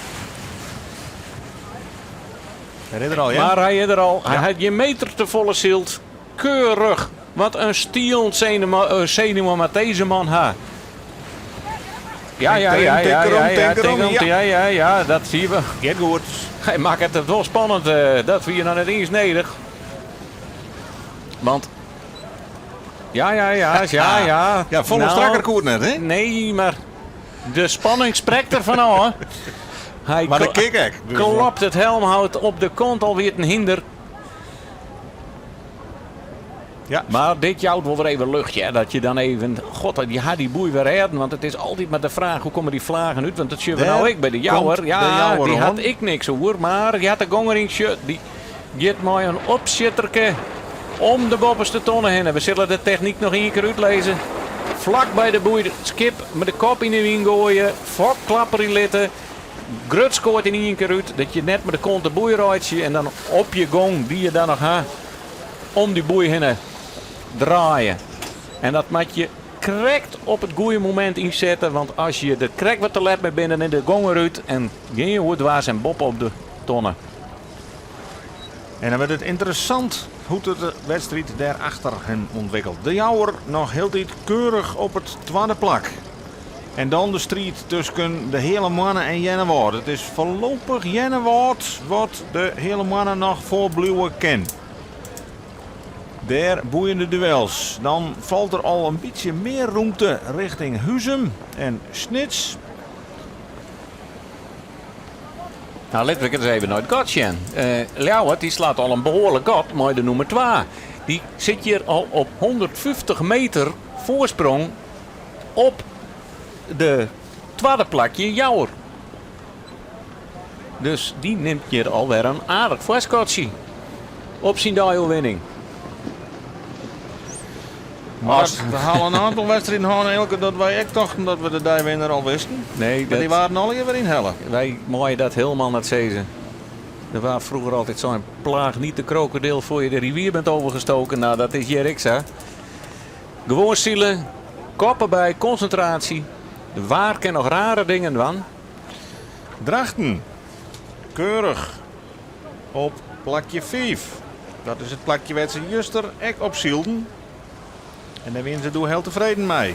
A: Hy is der al, ja.
B: Mar hy is der al. Hy
A: Ja.
B: hat gjin meter te folle syld. Keurich. Wat in stielen senuwen moat dizze man ha. Ja, ja, ja, ja, ja, ja,
A: Tik erom,
B: ja, ja, ja, dat sjogge we.
A: Giet goed.
B: Hy makket it wol spannend. Dat wie noch net iens nedich. Want ja, ja, ja, ja, ja.
A: Ja, folle
B: Nou,
A: strakker koe it net, hè?
B: Nee, mar de spanning sprekt der fan ôf. Hy
A: Mar de kick ek. Dus,
B: klopt it helmhout op de kont al wie it in hynder.
A: Ja.
B: Mar dit jout wol wer even lucht, hè? Dat je dan even, god, dat je ha dy boei wer rêden. Want it is altyd mar de fraach, hoe komme dy flagen út? Want dat sjogge we
A: Dêr
B: no ek by de Jouwer.
A: komt
B: Ja,
A: de Jouwer
B: dy hat
A: oan.
B: ek niks oer, mar dy hat de gong deryn. Sjoch, dy giet mei in opsjitterke om de boppeste tonne hinne. We sille de technyk noch ien kear útlizze. Flak by de boei it skip mei de kop yn de wyn goaie, fok klapperje litte. Grut skoat yn ien kear út, dat je net mei de kont de boei reitsje en dan op je gong dy't je dan noch ha, om dy boei hinne draaie. En dat moat je krekt op it goede momint ynsette, want as je der krekt wat te let mei binne, dan is de gong derút en gean je oerdwaas en boppe op de tonne.
A: En dan wurdt it ynteressant hoe't de wedstriid dêrachter him ûntwikkelt. De Jouwer noch hieltyd keurich op it twadde plak. En dan de striid tusken de Heale Moanne en Earnewâld. It is foarlopich Earnewâld wat de Heale Moanne noch foarbliuwe kin. Dêr boeiende duels. Dan falt der al in bytsje mear rûmte rjochting Huzum en Snits.
B: Nou, litte we ris even nei it gat sjen. Ljouwert dy slacht al in behoarlik gat mei de nûmer 2. Dy sit hjir al op 150 meter foarsprong op de twadde plakje Jouwer. Dus dy nimt hjir alwer in aardich foarskotsje op syn deioerwinning.
A: Mar we ha al in oantal wedstriden hân Eelke dat wy ek tochten dat we de deiwinner al wisten.
B: Nee,
A: Mar dy waarden allegear wer ynhelle.
B: Wy meie dat hielendal net sizze. Der waard froeger altyd sein, plaag niet de krokodil voor je de rivier bent overgestoken. Nou, dat is hjir ek sa. Gewoan sile, kop derby, konsintraasje. De waar kin noch rare dingen dwaan.
A: Drachten, keurich op plakje 5. Dat is it plakje wêr't se juster ek op sylden. En dêr wiene se doe hiel tefreden mei.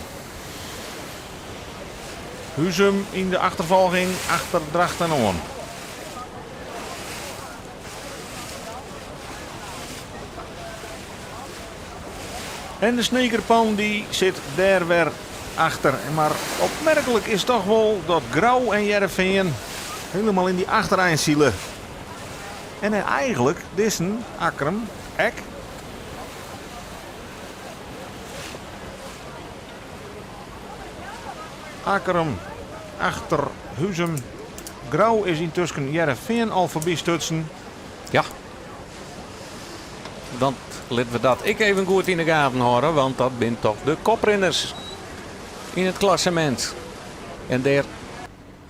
A: Huzum yn de achterfolging achter Drachten oan. En de Snekerpan dy sit dêr wer achter. Mar opmerklik is toch wol dat Grou en Hearrenfean hielendal yn dy achterein sile. En eigenlik dizzen Akkrum ek. Akkrum achter Huzum. Grou is yntusken Hearrenfean al foarby stutsen.
B: Ja. Want litte we dat ek even goed yn de gaten hâlde, want dat binne toch de koprinners yn it klassemint. En dêr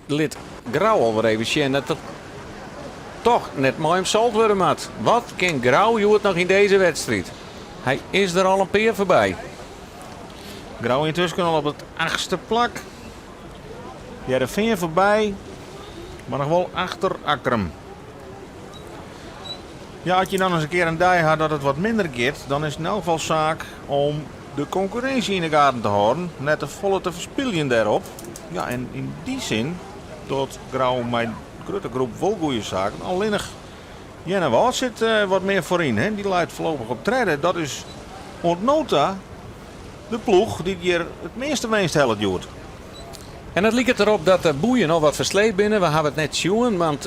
B: lit Grou alwer even sjen dat der toch net mei him sald wurde moat. Wat kin Grou hjoed noch yn dizze wedstriid? Hy is der al in pear foarby.
A: Grou yntusken al op it achtste plak. Hearrenfean foarby, mar noch wol achter Akkrum. Ja, as je dan ris in kear in dei ha dat it wat minder giet, dan is it yn elk gefal saak om de konkurrinsje yn 'e gaten te hâlden, net te folle te ferspyljen dêrop. Ja, en yn dy sin docht Grou mei grutte groep wol goede saken, allinnich Earnewâld sit wat mear foaryn, hè. Dy leit foarlopich op tredde. Dat is oant no ta de ploech dy't hjir it measte winst hellet hjoed.
B: En it liket derop dat de boeien al wat fersleept binne. We hawwe it net sjoen, want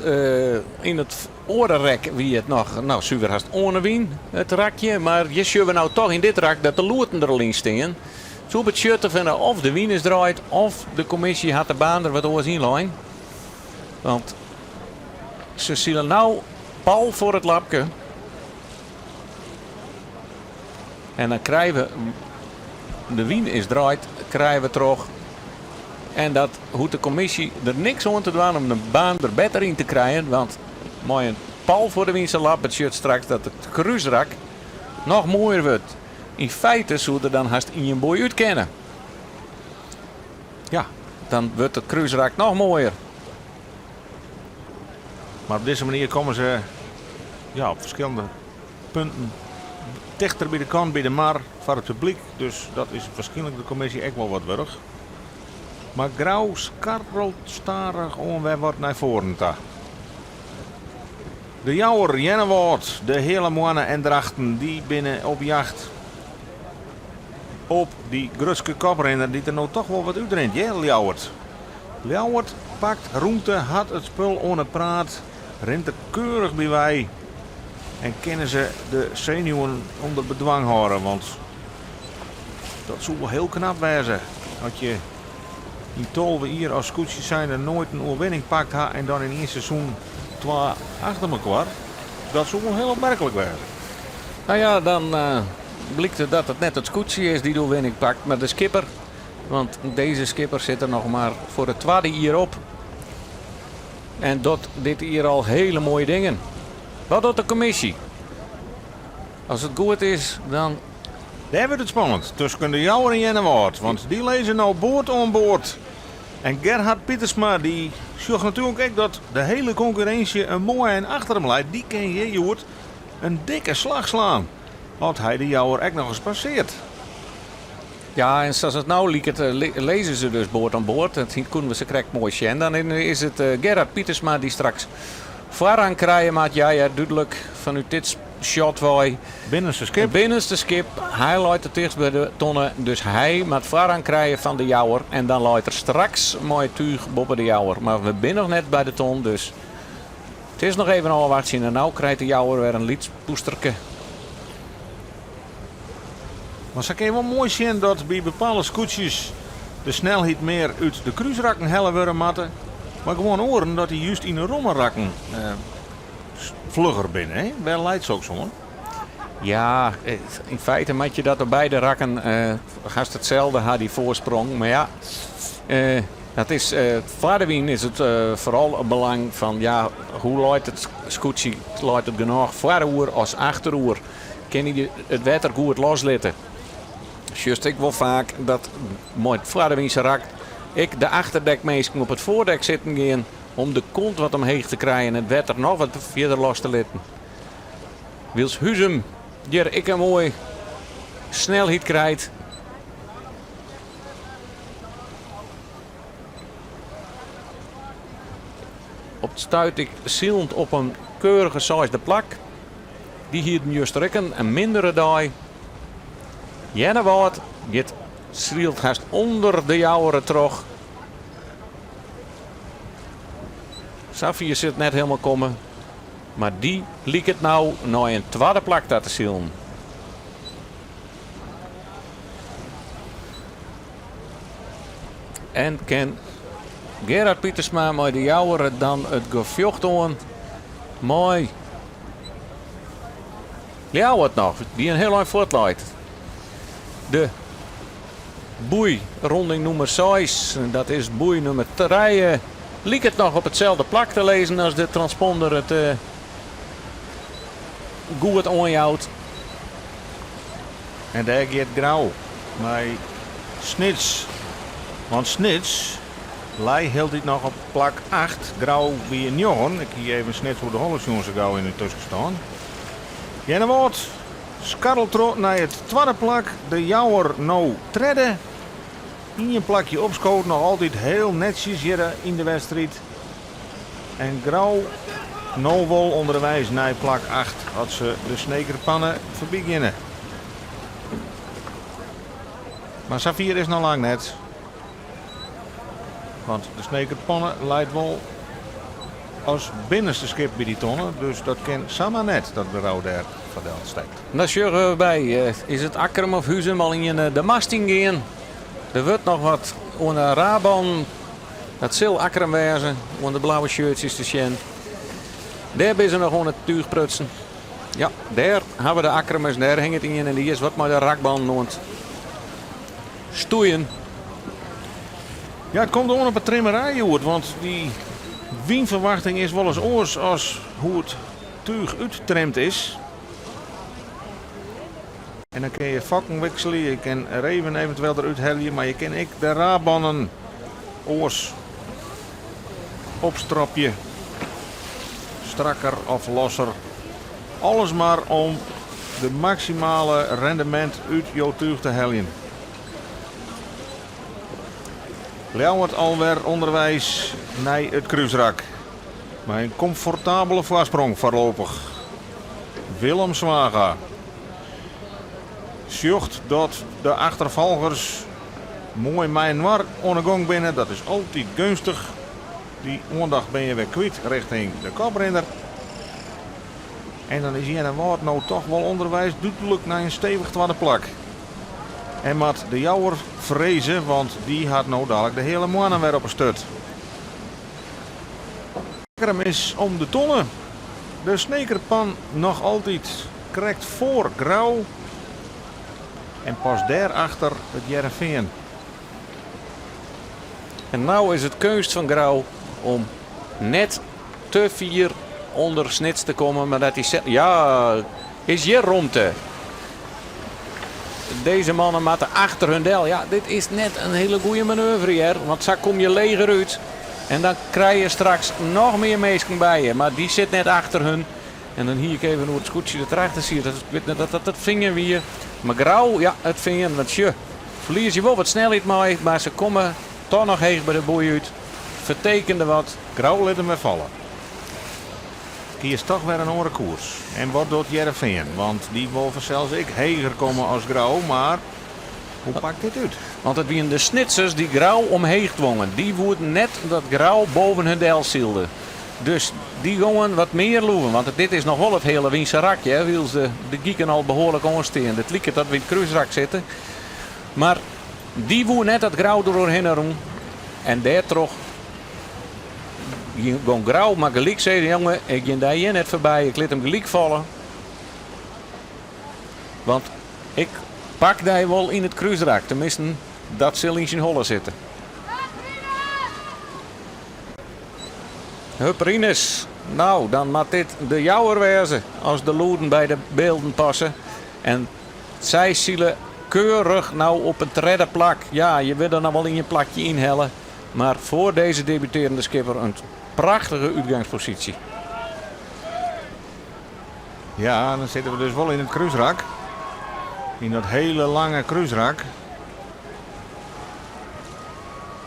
B: yn it oare rek wie it noch no, suver hast oan 'e wyn, it rakje. Mar hjir sjogge we no toch yn dit rak dat de loeten der al yn stean. Soe betsjutte fan of de wyn is draaid of de kommisje hat de baan der wat oars ynlein. Want se sile no pal foar it lapke. En dan krije we, de wyn is draaid, krije we troch. En dat hoecht de kommisje der niks oan te dwaan om de baan der better yn te krijen. Want mei in pal foar de wyn se lap betsjut straks dat it krúsrak noch moaier wurdt. Yn feite soe der dan hast ien boei út kinne. Ja, dan wurdt it krúsrak noch moaier.
A: Mar op dizze manier komme se ja, op ferskillende punten tichter by de kant by de mar foar it publyk. Dus dat is waarskynlik de kommisje ek wol wat wurdich. Mar Grou skarrelt stadichoan wer wat nei foaren ta. De Jouwer, Earnewâld, de Heale Moanne en Drachten dy binne op jacht op dy grutske koprinner dy't der no toch wol wat útrint, hear, Ljouwert. Ljouwert pakt rûmte, hat it spul oan 'e praat, rint der keurich by wei en kinne se de senuwen ûnder bedwang hâlde, want dat soe wol hiel knap wêze as je yn 12 jier as skûtsje zijnde noait in oerwinning pakt ha en dan yn ien seizoen twa achter mekoar. Dat soe wol hiel opmerklik wêze.
B: No ja, dan blykt it dat it net it skûtsje is dy't de oerwinning pakt, mar de skipper. Want dizze skipper sit der noch mar foar it twadde jier op. En docht dit jier al hiele moaie dingen. Wat docht de kommisje? As it goed is, dan.
A: Dêr wurdt it spannend tusken de Jouwer en Earnewâld, want dy lizze no board oan board. En Gerhard Pietersma dy sjocht natuerlik ek dat de hiele konkurrinsje in moai ein achter him leit. Dy kin hjir hjoed in dikke slach slaan as hy de Jouwer ek nochris passeart.
B: Ja, en sa't it no liket, lizze se dus board oan board. Dat koene we sakrekt moai sjen. Dan is it Gerhard Pietersma dy't straks foarrang krije moat. Ja, ja, dúdlik fanút dit shot wei.
A: Binnenste skip.
B: Binnenste skip. Hy leit it tichtst by de tonne, dus hy moat foarrang krije fan de Jouwer. En dan leit er straks mei it túch boppe de Jouwer. Mar we binne noch net by de ton, dus it is noch even ôfwachtsjen. En no krijt de Jouwer wer in lyts poesterke.
A: Mar sa kin je wol moai sjen dat by bepaalde skûtsjes de snelheid mear út de krúsrakken helle wurde moatte, mar gewoan oaren dat dy just yn de romme rakken flugger binne. Hè? Wêr leit soks oan?
B: Ja, yn feite moat je dat op beide rakken hast itselde ha, dy foarsprong. Mar ja, dat is, foar de wyn is it foaral it belang fan ja, hoe leit it skûtsje? Leit it genôch foaroer as achteroer? Kinne je it wetter goed loslitte? Sjochst ek wol faak dat mei it foarewynse rak ek de achterdekminsken op it foardek sitten gean om de kont wat omheech te krijen en it wetter noch wat fierder los te litten. Wylst Huzum hjir ek in moai snelheid krijt. Op it stuit ek silend op in keurige seisde plak. Dy hienen juster ek in mindere dei. Earnewâld giet sylt hast ûnder de Jouwer troch. Safier sil it net hielendal komme, mar dy liket no nei in twadde plak ta te silen. En kin Gerard Pietersma mei de Jouwer dan it gefjocht oan mei Ljouwert noch, dy't in hiel ein fuort leit. De boei ronding nûmer seis, dat is boei nûmer trije, liket noch op itselde plak te lizzen as de transponder it goed oanjout.
A: En dêr giet Grou mei Snits. Want Snits lei hieltyd noch op plak acht. Grou wie njoggen. Ik hie even Snits oer de holle sjoen sa gau yn de tuskenstân. Earnewâld skarrelt troch nei it twadde plak, De Jouwer no tredde. Ien plakje opskood, noch altyd hiel netsjes hjir yn de wedstriid. En Grou no wol ûnderweis nei plak acht as se de Sneker Panne foarby geane. Mar safier is noch lang net. Want de Sneker Panne leit wol as binnenste skip by dy tonne, dus dat kin samar net dat Grou dêr foar del stekt.
B: Dan sjogge we by, is it Akkrum of Huzum al ien de mast yn gean. Der wurdt noch wat oan de Raban, dat sil Akkrum wêze, oan de blauwe shirtsjes te sjen. Dêr binne se noch oan it túch prutsen. Ja, dêr hawwe we de Akkrumers, dêr hinget ien en dy is wat mei de rakbannen oan it stoeien.
A: Ja, it komt oan op 'e trimmerij hjoed, want dy wynferwachting is wolris oars as hoe it túch úttrimd is. En dan kin je fokken wikselje, je kin reven eventueel derút helje, mar je kin ek de rabannen oars opstropje. Strakker of losser. Alles mar om de maksimale rendemint út jo túch te heljen. Ljouwert alwer ûnderweis nei it krúsrak. Mei in komfortabele foarsprong foarlopich. Willem Zwaga sjocht dat de achterfolgers moai mei-inoar oan 'e gong binne. Dat is altyd geunstich. Dy oandacht bin je wer kwyt richting de koprinner. En dan is Earnewâld no toch wol ûnderweis dúdlik nei in stevich twadde plak. En moat de Jouwer freze, want dy hat no dalik de Heale Moanne wer op 'e sturt. Akkrum is om de tonne. De Sneker Pan noch altyd krekt foar Grou en pas dêrachter it Hearrenfean.
B: En no is it keunst fan Grou om net te fier ûnder Snits te kommen, mar dat dy ja, is hjir romte. Dizze mannen moatte achter hun del. Ja, dit is net in hiele goede manoeuvre hear, want sa kom je leger út. En dan krije je straks noch mear minsken by je, mar dy sit net achter hun. En dan hie ik even oer it skûtsje dat derachter siet. Dat, ik wit net dat dat it Fean wie. Mar Grou, ja, it Fean, want sjoch, ferlieze je wol wat snelheid mei, mar se komme toch noch heech by de boei út. Fertekende wat.
A: Grou lit him wer falle. Kiest toch wer in oare koers. En wat docht Hearrenfean? Want dy wol fansels ek heger komme as Grou, mar hoe pakt dit út?
B: Want it wienen de Snitsers dy't Grou omheech twongen. Dy woeden net dat Grou boven hun del sylde. Dus dy gongen wat mear loeven. Want dit is noch wol it hiele wynse rakje, hè, wylst de, de giken al behoarlik oanstean. It liket dat we yn it krúsrak sitte. Mar dy woe net dat Grou der oerhinne rûn. En dêrtroch gong Grou mar gelyk sizzen, jonge, ik gean dy hjir net foarby, ik lit him gelyk falle. Want ik pak dy wol yn it krúsrak. Teminsten, dat sil yn syn holle sitte. Hup Rinus, nou dan moat dit de Jouwer wêze as de lûden by de bylden passe. En sy sile keurich no op in tredde plak. Ja, je wurde noch wol ien plakje ynhelle, mar foar dizze debutearjende skipper in prachtige útgangsposysje.
A: Ja, dan sitte we dus wol yn it krúsrak. Yn dat hiele lange krúsrak.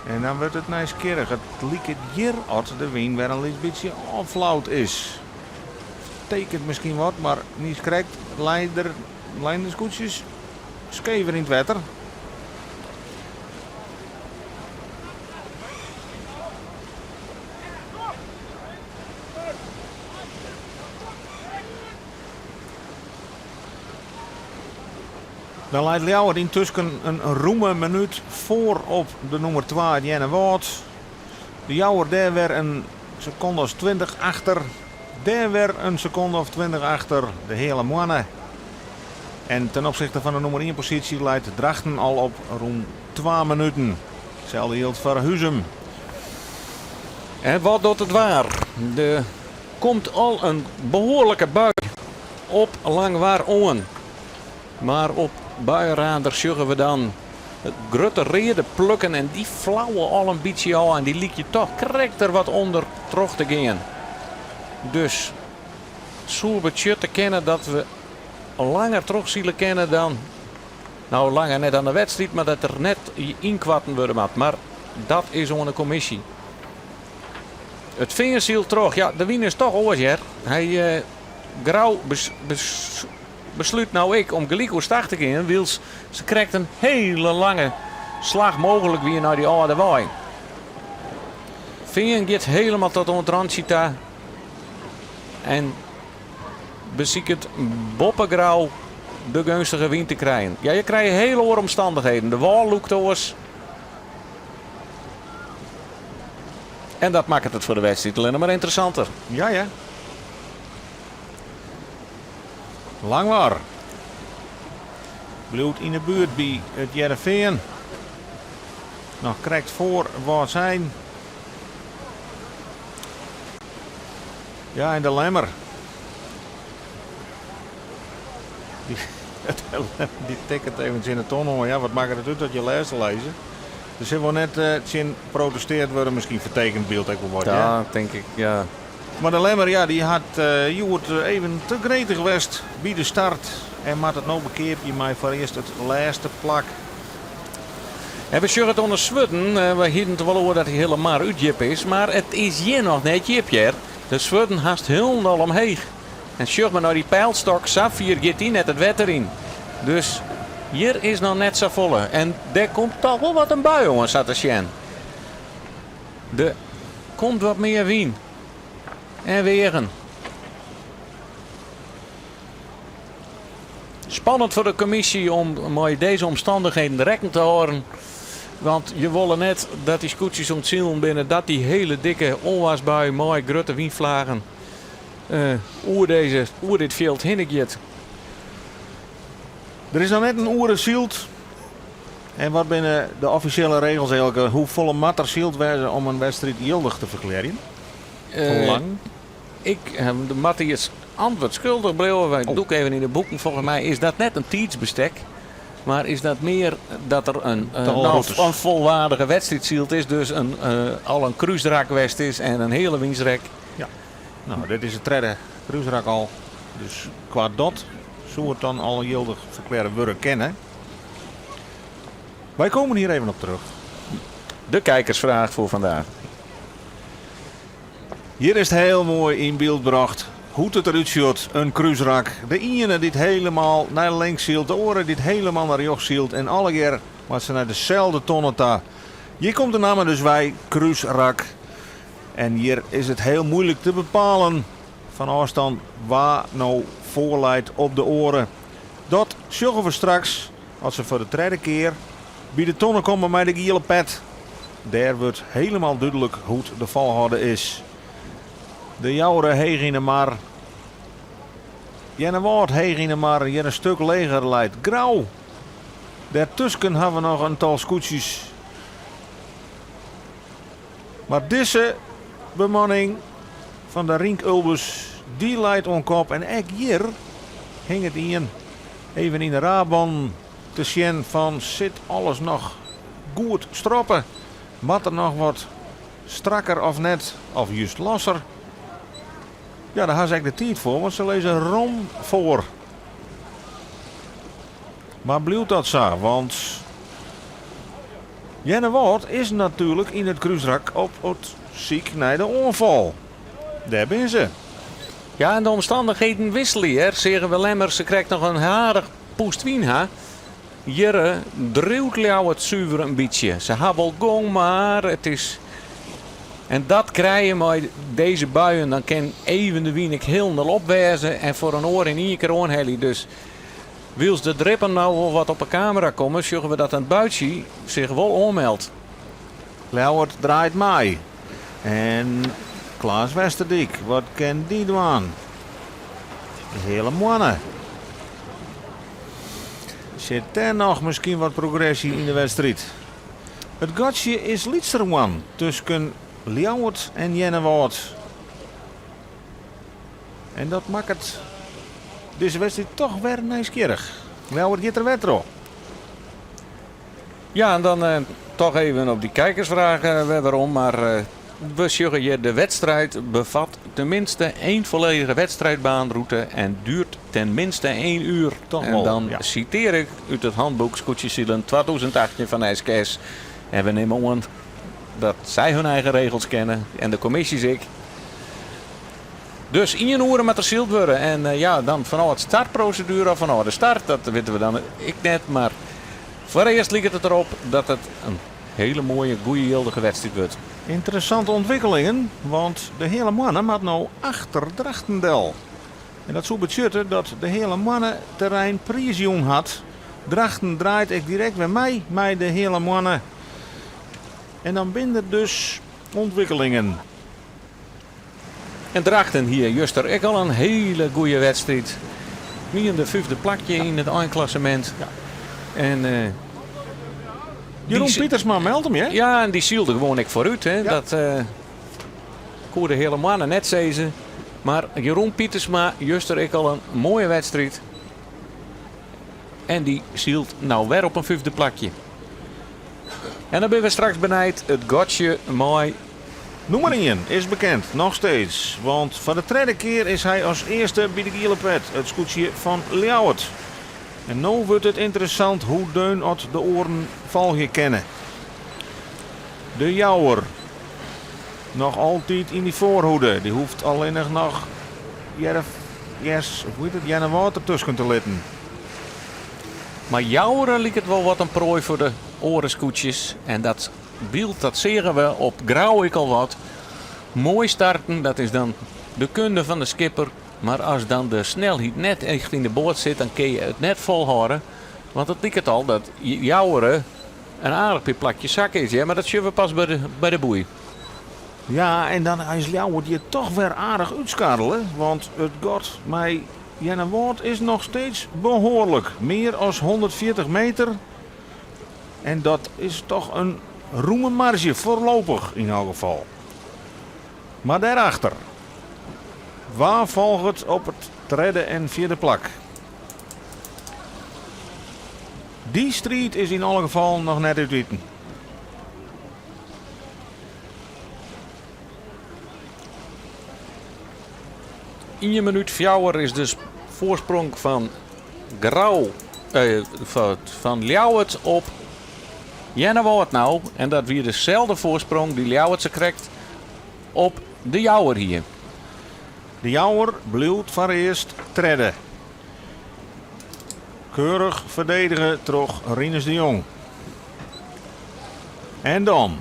A: En dan wurdt it nijsgjirrich. It liket hjir oft de wyn wer in lyts bytsje ôfflaud is. Tekent miskien wat, mar niiskrekt leider, leine de skûtsjes skever yn it wetter. Dan leit Ljouwert yntusken in rûme minút foar op de nûmer twa it Earnewâld. De Jouwer dêr wer in sekonde as 20 achter. Dêr wer in sekonde of 20 achter de Heale Moanne. En ten opsichte fan de nûmer ien posysje leit Drachten al op rûn twa minuten. Itselde jildt foar Huzum.
B: En wat docht it waar? Der komt al in behoarlike bui op Langwar oan. Mar op buienradar sjogge we dan grutte reade plukken en dy flauwe al in bytsje ôf en dy lykje toch krekt der wat ûnder troch te gean. Dus it soe betsjutte kinne dat we. langer trochsile kinne dan, no langer net dan de wedstriid, mar dat der net ynkoarten wurde moat. Mar dat is oan de kommisje. It Fean sylt troch. Ja, de wyn is toch oars hear. Hy Grou beslút no ek om gelyk oerstach te gean, wylst se krekt in hele lange slach mooglik wie nei dy âlde wei. Fean giet helemaal tot oan it rantsje ta en besiket boppe Grou de geunstige wyn te krijen. Ja, je krije hele oare omstandigheden. De wâl lûkt oars. En dat makket it foar de wedstriid allinne mar ynteressanter.
A: Ja, ja. Langwar bliuwt yn 'e buert by It Hearrenfean. Noch krekt foar Wâldsein. Ja, en de Lemmer. Dy tikket even tsjin de ton oan. Ja, wat makket it út dat je lêste lizze? Der sil wol net tsjin protesteard wurde, miskien fertekent byld ek wol wat.
B: Ja, tink ik, ja.
A: Mar de Lemmer, ja, dy hat hjoed even te gretich west by de start en moat it no bekeapje mei foarearst it lêste plak.
B: En we sjogge it oan de swurden. We hienen it wol oer dat dy hiele mar útdjip is, mar it is hjir noch net djip hear. De swurden hast hielendal omheech. En sjoch mar nei dy peilstok, sa fier giet dy net it wetter yn. Dus hjir is noch net safolle. En der komt toch wol wat in bui oan sa te sjen. Der komt wat mear wyn en weagen. Spannend foar de kommisje om mei dizze omstannichheden rekken te hâlden. Want je wolle net dat dy skûtsjes oan it silen binne, dat dy hiele dikke onwaarsbui mei grutte wynflagen oer, deze, oer dit fjild hinne giet.
A: Der is noch net in oere syld. En wat binne de offisjele regels Eelke? Hoefolle moat der syld wêze om in wedstriid jildich te ferklearjen? Hoe lang?
B: Ik moat dy antwurd skuldich bliuwe. Wy oh. dûke even yn de boeken. Folgens my is dat net in tiidsbestek. Mar is dat mear dat der in, nou, in folwaardige wedstriid syld is. Dus in, al in krúsrak west is en in hiele wynstreek.
A: Ja. No, dit is it tredde krúsrak al. Dus kwa dat soe it dan al jildich ferklearre wurde kinne. Wij komen hier even op terug.
B: De kijkersvraag voor vandaag.
A: Hjir is it hiel moai yn byld brocht hoe't it derút sjocht, in krúsrak. De iene dy't helemaal nei links sylt, de oare dy't helemaal nei rjochts sylt en allegear moatte se nei deselde tonne ta. Hjir komt de namme dus wei, krúsrak. En hjir is it hiel muoilik te bepalen fan ôfstân wa no foarleit op de oare. Dat sjogge we straks as se foar de tredde kear by de tonne komme mei de giele pet. Dêr wurdt helemaal dúdlik hoe't de folchoarder is. De Joure heech yn 'e mar. Earnewâld heech yn 'e mar, hjir in stik leger leit Grou. Dêrtusken hawwe we noch in tal skûtsjes. Mar dizze bemanning fan de Rienk Ulbers, dy leit oan kop en ek hjir hinget ien even yn de raafbannen te sjen fan sit alles noch goed stroppe, moat der noch wat strakker of net, of just losser. Ja, dêr ha se ek de tiid foar, want se lizze rom foar. Mar bliuwt dat sa, want Earnewâld is natuerlik yn it krúsrak op it syk nei de oanfal. Dêr binne se.
B: Ja, en de omstannichheden wikselje hear. Seagen we Lemmer se krekt noch in aardich pûst wyn ha. Hjir driuwt Ljouwert suver in bytsje. Se ha wol gong, mar it is. En dat krije je mei dizze buien. Dan kin even de wyn ek hielendal op wêze en foar in oar yn ien kear oanhelje. Dus wylst de drippen no wol wat op 'e kamera komme, sjogge we dat in buitsje sich wol oanmeldt.
A: Ljouwert draait mei. En Klaas Westerdyk, wat kin dy dwaan? De Heale Moanne. Sit dêr noch miskien wat progresje yn de wedstriid? It gatsje is lytser woarn tusken Ljouwert en Earnewâld. En dat makket dizze wedstriid toch wer nijsgjirrich. Ljouwert giet der wer troch.
B: Ja, en dan eh, toch even op dy kijkersfraach eh, wer werom. Mar eh, we sjogge hjir de wedstriid bevat tenminste één volledige wedstrijdbaanroute en duurt ten minste één uur.
A: Toch
B: En
A: wol,
B: dan
A: ja.
B: sitear ik út it handboek Skûtsjesilen 2018 fan SKS. En we nimme oan dat sy hun eigen regels kenne en de kommisjes ek. Dus ien oere moat der syld wurde. En eh, ja, dan fanôf it startproseduere of fanôf de start, dat witte we dan ek net. Mar foarearst liket it derop dat it in hele moaie, goede, jildige wedstriid wurdt.
A: Ynteressante ûntwikkelingen, want de Heale Moanne moat no achter Drachten del. En dat soe betsjutte dat de Heale Moanne terrein priisjûn hat. Drachten draait ek direkt wer mei mei de Heale Moanne. En dan binne der dus ûntwikkelingen.
B: En Drachten hie juster ek al in hele goede wedstriid. Miende fyfde plakje yn it einklassemint.
A: Ja.
B: En eh,
A: Jeroen
B: die-
A: Pietersma meldt him, hè?
B: Ja, en dy sylde gewoan ek foarút. Hè.
A: Ja.
B: Dat eh, koe de Heale Moanne net sizze. Mar Jeroen Pietersma, juster ek al in moaie wedstriid. En dy sylt no wer op in fyfde plakje. En dan binne we straks benijd it gatsje mei
A: Nûmer ien is bekend, noch steeds. Want foar de tredde kear is hy as earste by de giele pet, it skûtsje fan Ljouwert. En no wurdt it ynteressant hoe deun oft de oaren folgje kinne. De Jouwer noch altyd yn dy foarhoede. Dy hoecht allinnich noch Jerf, Jers, of hoe hjit it, Earnewâld dertusken te litten.
B: Mar Joure liket wol wat in proai foar de oare skûtsjes. En dat byld dat seagen we op Grou ek al wat. Moai starten, dat is dan de kunde fan de skipper. Mar as dan de snelheid net echt yn de boat sit, dan kinne je it net folhâlde. Want it liket al dat Joure in aardich pear plakjes sakke is. Ja, mar dat sjogge we pas by de boei.
A: Ja, en dan is Ljouwert hjir toch wer aardich útskarrele. Want it gat mei Earnewâld is noch steeds behoarlik. Mear as 140 meter. En dat is toch in rûme marzje, foarlopich yn elk gefal. Mar dêrachter, wa folget op it tredde en fjirde plak? Dy striid is yn alle gefallen noch net útiten.
B: Ien minút fjouwer is de foarsprong fan Grou, eh, fan Ljouwert op Earnewâld no. En dat wie deselde foarsprong dy't Ljouwert sakrekt op de Jouwer hie.
A: De Jouwer bliuwt foarearst tredde. Keurich ferdedige troch Rinus de Jong. En dan.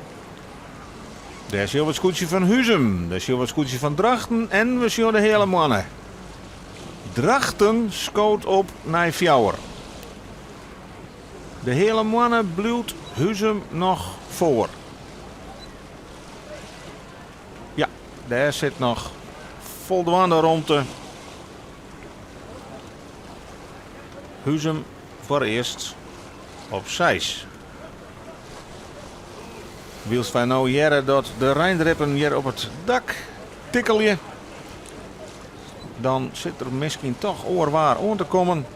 A: Dêr sjogge we it skûtsje fan Huzum, dêr sjogge we it skûtsje fan Drachten en we sjogge de Heale Moanne. Drachten skoot op nei fjouwer. De Heale Moanne bliuwt Huzum noch foar. Ja, dêr sit noch foldwaande romte. Huzum foarearst op seis. Wylst wy no hearre dat de reindrippen hjir op it dak tikkelje, dan sit der miskien toch oar waar oan te kommen.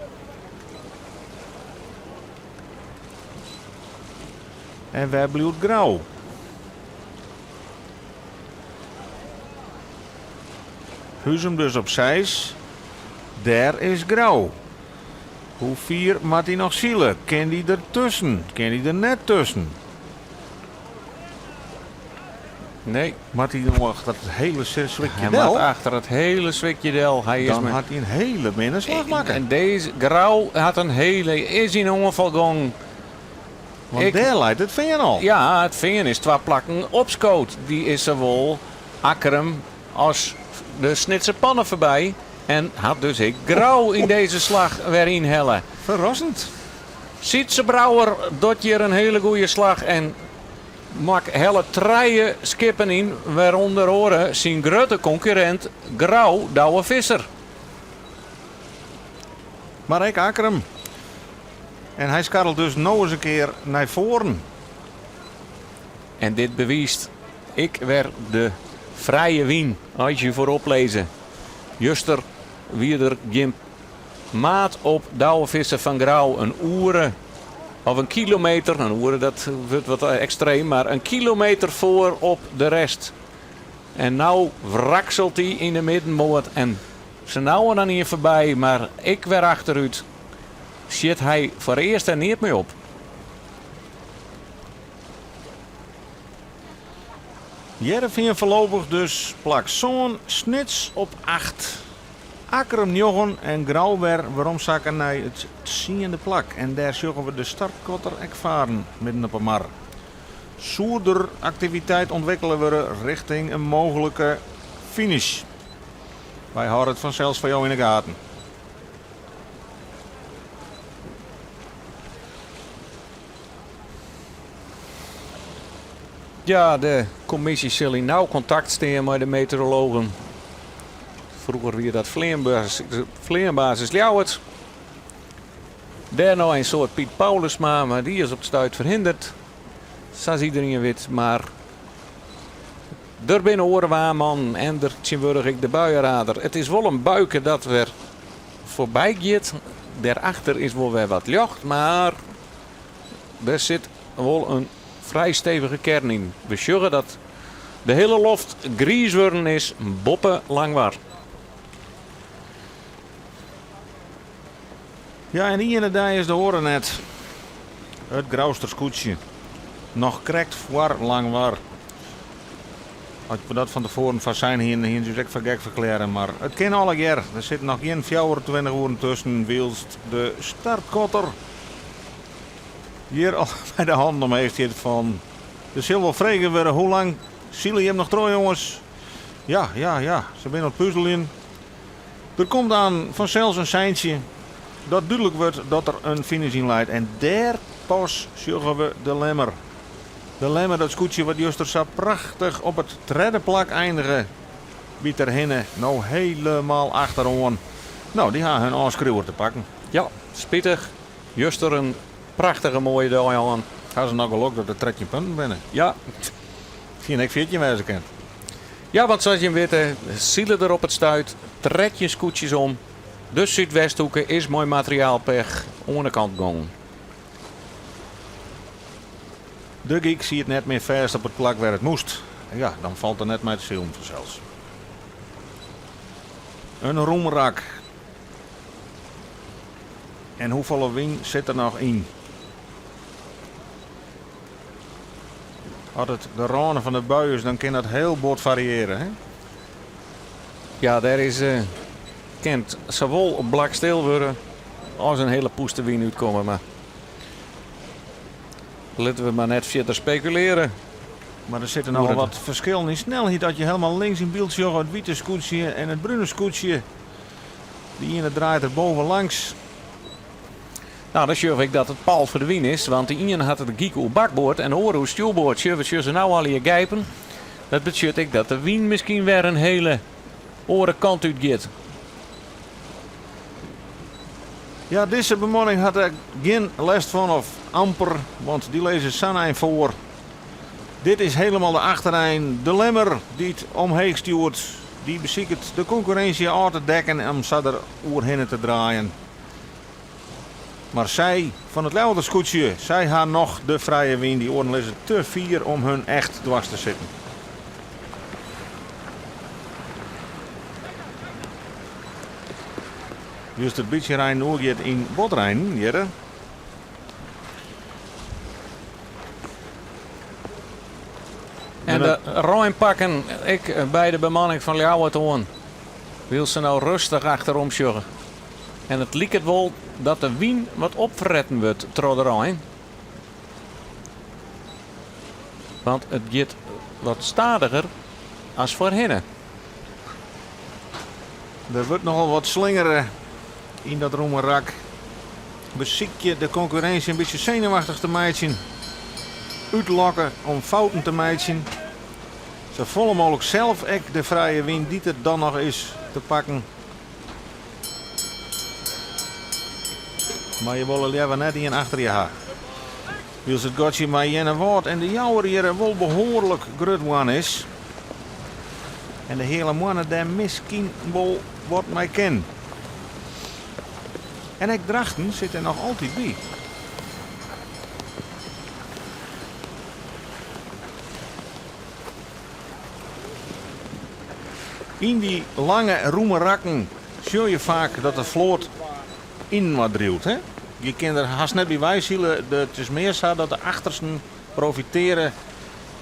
A: En wêr bliuwt Grou? Huzum dus op seis. Dêr is Grou. Hoe fier moat dy noch sile? Kin dy der tusken? Kin dy der net tusken?
B: Nee.
A: Moat hy noch achter it hiele swikje
B: Hy
A: del?
B: moat achter it hiele swikje del. Hy is
A: Dan
B: mei-
A: hat hy in hiele minne slach makke.
B: En dizze Grou hat in hiele is yn oanfal gong.
A: Want
B: ik-
A: dêr leit it fean al.
B: Ja, it fean is twa plakken opskood. Dy is sawol Akkrum as de Snitser Panne foarby. En hat dus ek Grou yn dizze slach wer ynhelle.
A: Ferrassend.
B: Sytze Brouwer docht hjir in hiele goede slach en mak helle trije skippen yn, wêrûnder oare syn grutte konkurrint Grou Douwe Visser.
A: Mar ek Akkrum. En hy skarrelt dus no ris in kear nei foaren.
B: En dit bewiist ek wer de frije wyn as je foarop lizze. Juster wie der gjin maat op Douwe Visser fan Grou. In oere of in kilometer, in oere dat wurdt wat ekstreem, mar in kilometer foar op de rest. En no wrakselt hy yn de middenmoat en sa no en dan ien foarby, mar ek wer achterút sjit hy foarearst der neat mei op.
A: Hearrenfean foarlopich dus plak sân, Snits op acht, Akkrum njoggen en Grou wer weromsakke nei it tsiende plak. En dêr sjogge we de startkotter ek faren midden op 'e mar. Soe der aktiviteit ûntwikkele wurde rjochting in mooglike finish? Wy hâlde it fansels foar jo yn 'e gaten.
B: Ja, de kommisje sil yn nau kontakt stean mei de meteorologen. Froeger wie dat fleanbasis Ljouwert. Dêrnei in soad Piet Paulusma, mar dy is op it stuit ferhinderd, sa as iderien wit. Mar der binne oare waarmannen en der tsjintwurdich ek de buienradar. It is wol in buike dat wer foarby giet. Dêrachter is wol wer wat ljocht, mar der sit wol in frij stevige kearn yn. We sjogge dat de hiele loft griis wurden is boppe Langwar.
A: Ja, en de iene dei is de oare net. It Grouster skûtsje. Noch krekt foar Langwar. As we dat fan tefoaren foarsein hiene, hiene se ús ek foar gek ferklearre. Mar it kin allegear. Der sit noch gjin 24 oeren tusken wylst de startkotter hjir al mei de hannen omheech stiet fan der sil wol frege wurde hoe lang sile jim noch troch jonges? Ja, ja, ja, se binne oan it puzeljen. Der komt dan fansels in seintsje dat dúdlik wurdt dat der in finish yn leit en dêr pas sjogge we de Lemmer. De Lemmer, dat skûtsje wat juster sa prachtich op it tredde plak einige by Terhinne, no helemaal achteroan. No, dy ha hun ôfskriuwer te pakken.
B: Ja, spitich. Juster in prachtige moaie dei hân.
A: Ha se noch gelok dat der 13 punten binne.
B: Ja.
A: Hiene ek 14 wêze kind.
B: Ja, want sa as jim witte, sile der op it stuit 13 skûtsjes om. De Súdwesthoeke is mei materiaalpech oan de kant gongen.
A: De gyk siet net mear fêst op it plak wêr it moast. Ja, dan falt der net mei te silen fansels. In rûm rak. En hoefolle wyn sit der noch yn? As it de râne fan de bui is, dan kin dat hiel bot fariearje, hè?
B: Ja, dêr is kin it sawol blakstil wurde as in hiele pûste wyn útkomme, mar litte we mar net fierder spekulearje.
A: Mar der sitte nochal wat ferskillen yn snelheid as je helemaal links yn byld sjogge, it wite skûtsje en it brune skûtsje. De iene draait der boven langs.
B: Nou, dan sjoch ik dat it pal foar de wyn is, want de ien hat de gyk oer bakboard en de oare oer stjoerboard. Sjoch, we sjogge se nou allegear gijpen. Dat betsjut ek dat de wyn miskien wer in hele oare kant út giet.
A: Ja, dizze bemanning hat der gjin lêst fan of amper, want dy lizze sa'n ein foar. Dit is helemaal de achterein. De Lemmer dy't omheech stjoert, dy besiket de konkurrinsje ôf te dekken om sa der oerhinne te draaien. Mar sy fan it Ljouwerter skûtsje, sy ha noch de frije wyn. Dy oaren lizze te fier om hun echt dwars te sitten. Wylst it bytsje reinen oergiet yn bot reinen, hjirre.
B: En de reinpakken ek by de bemanning fan Ljouwert oan, wylst se no rêstich achterom sjogge. En it liket wol dat de wyn wat opfretten wurdt troch de rein. Want it giet wat stadiger as foarhinne.
A: Der wurdt nochal wat slingere yn dat rûme rak. Besykje de konkurrinsje in bytsje senuwachtich te meitsjen. Útlokke om fouten te meitsjen. Safolle mooglik sels ek de frije wyn dy't der dan noch is te pakken. Mar je wolle leaver net ien achter je ha. Wylst it gatsje mei Earnewâld en De Jouwer hjir wol behoarlik grut woarn is. En de Heale Moanne dêr miskien wol wat mei kin. En ek Drachten sit der noch altyd by. Yn dy lange rûme rakken sjoch je faak dat de float yninoar driuwt. Hè? Je kinne der hast net by weisile. It is mear sa dat de achtersten profiteare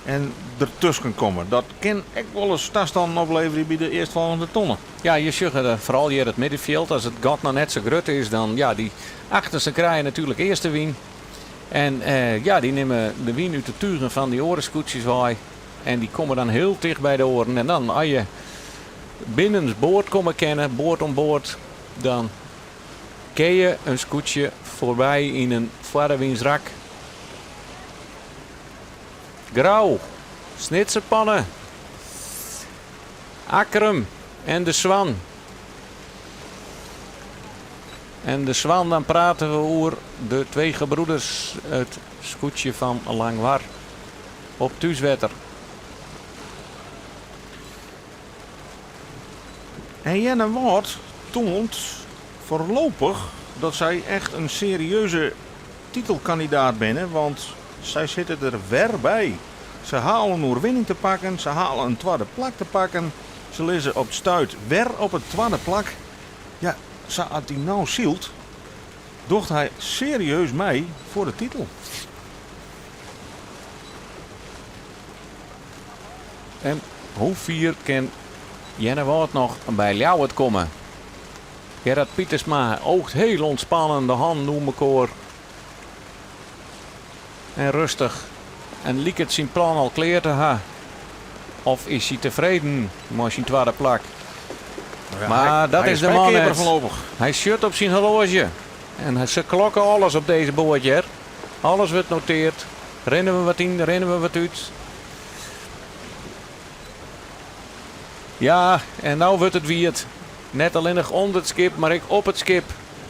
A: en dertusken komme. Dat kin ek wolris tastannen opleverje by de earstfolgjende tonne.
B: Ja, je sjogge foaral hjir it middenfjild. As it gat noch net sa grut is, dan ja, dy achtersten krije natuerlik earst de wyn. En ja, dy nimme de wyn út de tugen fan dy oare skûtsjes wei. En dy komme dan hiel ticht by de oaren. En dan as je binnensboard komme kinne, board om board, dan kinne je in skûtsje foarby yn in foarewynsrak. Grou, Snitserpanne, Akkrum en De Swan. En De Swan, dan prate we oer de Twee Gebroeders, it skûtsje fan Langwar op thúswetter.
A: En Earnewâld toant foarlopich dat sy echt in serieuze titelkandidaat binne, want sy sitte der wer by. Se ha al in oerwinning te pakken, se ha al in twadde plak te pakken. Se lizze op 't stuit wer op it twadde plak. Ja, sa at dy no sylt, docht hy serieus mei foar de titel.
B: En hoe fier kin Earnewâld noch by Ljouwert komme? Gerard Pietersma oogt heel ontspannen, de hannen oer mekoar en rêstich en liket syn plan al klear te ha. Of is hy tefreden mei syn twadde plak? Mar dat is de man net. Hy sjocht op syn horloazje en se klokke alles op dizze boat hjir. Alles wurdt noteard. Rinne we wat yn, rinne we wat út. Ja, en no wurdt it wiet. Net allinnich ûnder it skip, mar ek op it skip.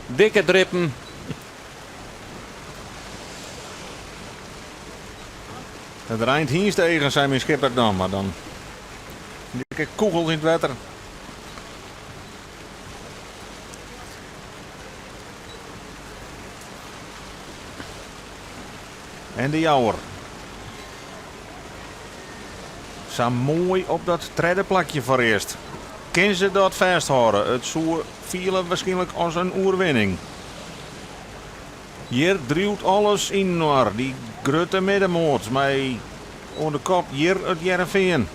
B: Dikke drippen.
A: It reint hynsteeagen, sei myn skipper dan, mar dan dikke kûgels yn it wetter. En de Jouwer. Sa moai op dat tredde plakje foarearst. Kin se dat fêsthâlde? It soe fiele wierskynlik as in oerwinning. Hjir driuwt alles yninoar, dy grutte middenmoat mei oan de kop hjir it Hearrenfean.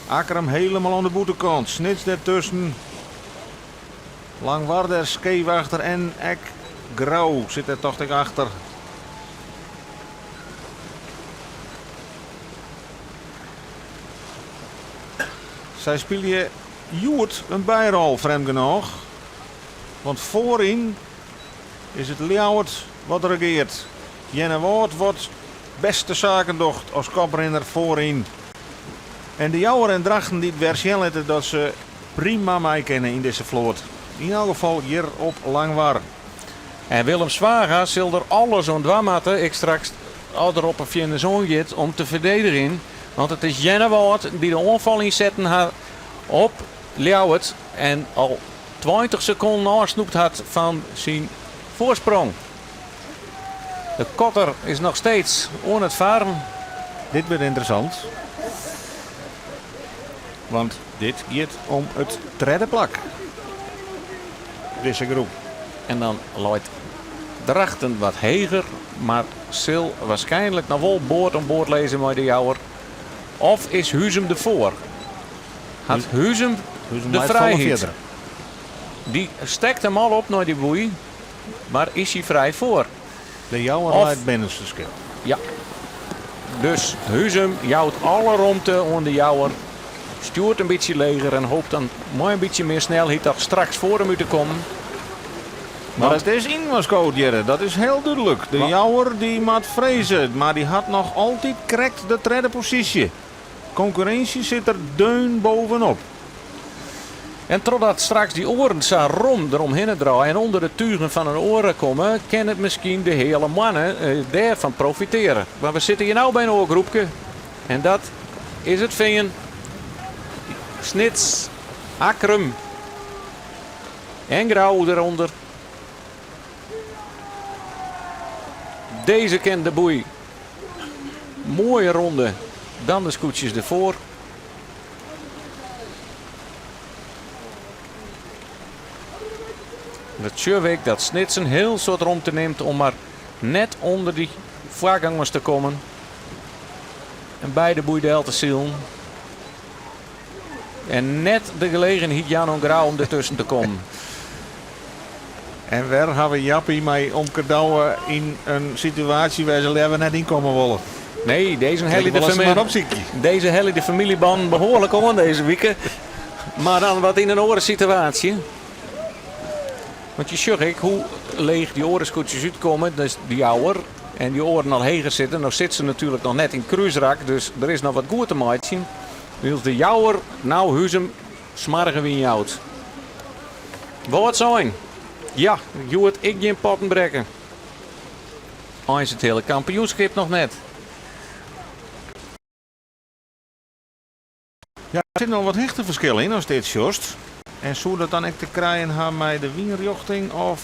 A: Akkrum helemaal oan de bûtenkant, Snits dertusken, Langwar der skeef achter en ek Grou sit der tocht ik achter. Sy spylje hjoed in byrol, frjemd genôch. Want foaryn is it Ljouwert wat regeart. Earnewâld wat bêste saken docht as koprinner foaryn. En de Jouwer en Drachten dy't wer sjen litte dat se prima meikinne yn dizze float. Yn elk gefal hjir op Langwar.
B: En Willem Zwaga sil der alles oan dwaan moatte, ek straks as er op 'e finish oangiet, om te ferdedigjen. Want it is Earnewâld dy't de oanfal ynsetten hat op Ljouwert en al 20 sekonden ôfsnoept hat fan syn foarsprong. De kotter is noch steeds oan it farren.
A: Dit wurdt ynteressant. Want dit giet om it tredde plak. Dizze groep.
B: En dan leit Drachten wat heger, mar sil waarskynlik noch wol board om board lizze mei de Jouwer. Of is Huzum derfoar? Hat Huzum
A: Huzum
B: de
A: leit folle
B: frijheid?
A: fierder.
B: Dy stekt him al op nei dy boei, mar is hy frij foar?
A: De Jouwer
B: Of-
A: leit binnenste skip.
B: Ja. Dus Huzum jout alle romte oan de Jouwer, stjoert in bytsje leger en hopet dan mei in bytsje mear snelheid toch straks foar him út te kommen.
A: Mar
B: Want
A: it is yninoarskood hjirre, dat is hiel dúdlik. De
B: Wa-
A: Jouwer dy moat freze, mar dy hat noch altyd krekt de tredde posysje. Konkurrinsje sit der deun bovenop.
B: En trochdat straks dy oaren sa rom deromhinne draaie en ûnder de tugen fan in oare komme, kin it miskien de Heale Moanne dêrfan profiteare. Mar we sitte hjir no by in oar groepke en dat is it Fean, Snits, Akkrum en Grou derûnder. Dizze ken de boei moaier ronde dan de skûtsjes derfoar. Dat sjoch ik dat Snits in hiel soad romte nimt om mar net ûnder dy foargongers te kommen en by de boei del te silen. En net de gelegenheid jaan oan Grou om dertusken te kommen.
A: En wer hawwe Jappie mei omke Douwe yn in situaasje wêr se leaver net yn komme wolle.
B: Nee, dizze helje de famylje, dizze helje de famyljebannen behoarlik oan dizze wike. Mar dan wat yn in oare situaasje. Want je sjogge ek hoe leech dy oare skûtsjes útkomme. Dus de Jouwer en dy oaren al heger sitte. No sit se natuerlik noch net yn krúsrak, dus der is noch wat goed te meitsjen. Wylst de Jouwer no Huzum smoarge wyn jout. Wâldsein, ja, hjoed ek gjin potten brekke. Eins it hiele kampioenskip noch net.
A: Ja, der sit noch wat hichteferskil yn ast dit sjochst. En soe dat dan ek te krijen ha mei de wynrjochting of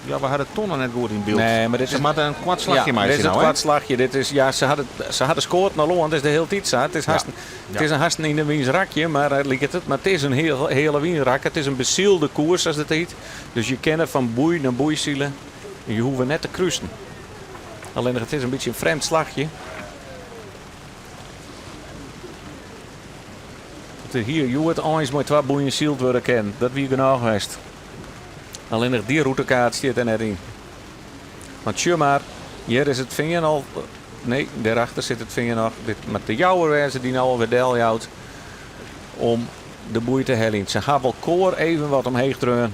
A: ja, we ha de tonne net goed yn byld.
B: Nee, mar dit
A: Se moatte in koart slachje
B: ja,
A: meitsje
B: dit is it
A: no, hè?
B: koart slachje. Dit is, ja, se ha se ha de skoat noch oan, it is de hiele tiid sa. It is hast, it is in hast in yn de wynrakje, mar it liket it. Mar it is in hiel, hiele wynrak. It is in besylde koers, as it hjit. Dus je kinne fan boei nei boei sile. Je hoege net te krusen. Allinnich it is in bytsje in frjemd slachje. Dat der hier hjoed eins mei twa boeien syld wurde kin, dat wie genôch west. Allinnich dy rûtekaart stiet der net yn. Want sjoch mar, hjir is it fean al. Nee, dêrachter sit it fean noch. Dit moat de Jouwer wêze dy't no alwer deljout om de boei te heljen. Se ha wol koar even wat omheech dreaun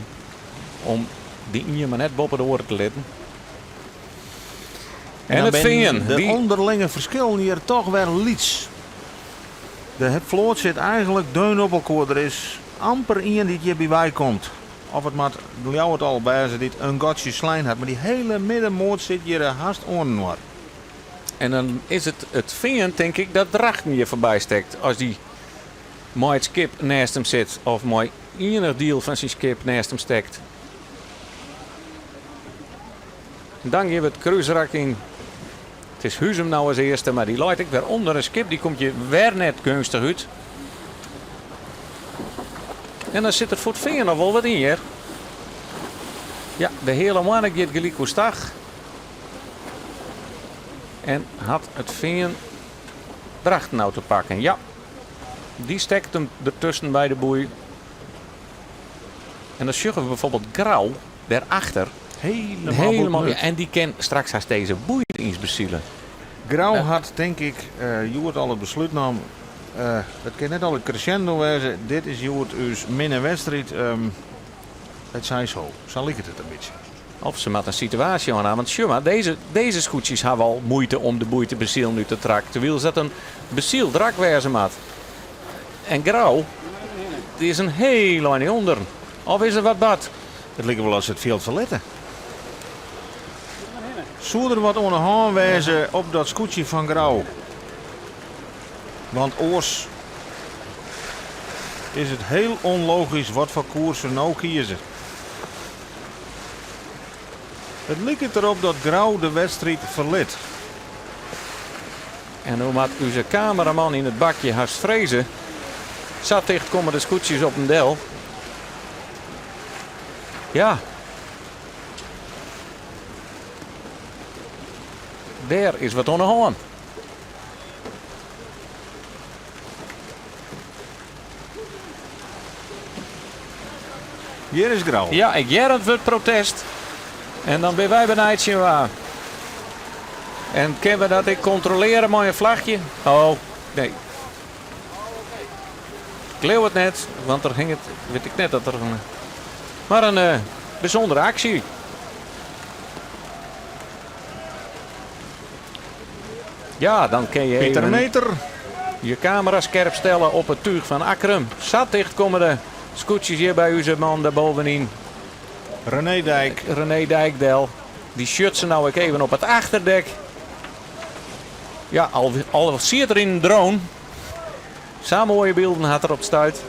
B: om de ien mar net boppe de oare te litten. En it fean.
A: De ûnderlinge ferskillen hjir toch wer lyts. De float sit eigenlik deun op elkoar. Der is amper ien dy't hjirby wei komt. Of it moat Ljouwert al wêze dy't in gatsje slein hat. Mar dy hiele middenmoat sit hjir hast oaninoar.
B: En dan is it it fean, tink ik, dat Drachten hjir foarby stekt. As dy mei it skip nêst him sit of mei ienich diel fan syn skip nêst him stekt. Dan gean we it krúsrak yn. It is Huzum no as earste, mar dy leit ek wer ûnder in skip. Dy komt hjir wer net geunstich út. En dan sit der foar it fean noch wol wat yn hjir. Ja, de Heale Moanne giet gelyk oerstach. En hat it fean Drachten no te pakken. Ja, dy stekt him dertusken by de boei. En dan sjogge we bijvoorbeeld Grou dêrachter.
A: Helemaal,
B: Helemaal, ja, en dy kin straks hast dizze boei eens besile.
A: Grou hat, tink ik, hjoed al it beslút nommen. It kin net al it crescendo wêze. Dit is hjoed ús minne wedstriid. It sei so. Sa liket it in bytsje.
B: Of se moatte in situaasje oan ha. Want sjoch mar, dizze, dizze skûtsjes hawwe al muoite om de boei te besilen út it rak. Terwyl dat in besyld rak wêze moat. En Grou, dy is in hiel ein ûnder. Of is der wat bard?
A: It liket wol as se it fjild ferlitte. Soe der wat oan de hân wêze op dat skûtsje fan Grou? Want oars is it hiel ûnlogysk wat foar koers se no kieze. It liket derop dat Grou de wedstriid ferlit.
B: En no moat ús kameraman yn it bakje hast freze. Sa ticht komme de skûtsjes op him del. Ja. Dêr is wat oan de hân.
A: Hjir is Grou.
B: Ja, ik hear it wurd protest. En dan binne wy benijd tsjin wa. En kinne we dat ek kontrolearje mei in flachje? Oh, nee. Ik leau it net, want der hinget, wit ik net dat der in, mar in bysûndere aksje. Ja, dan kin je
A: Pieter
B: even
A: Meter.
B: je kamera skerp stelle op it túch fan Akkrum. Sa ticht komme de skûtsjes hjir by ús man dêr bovenyn.
A: René Dijk.
B: René Dijk del. Dy sjocht se no ek even op it achterdek. Ja, al, al siet er yn in drone. Sa moaie bylden hat er op 't stuit.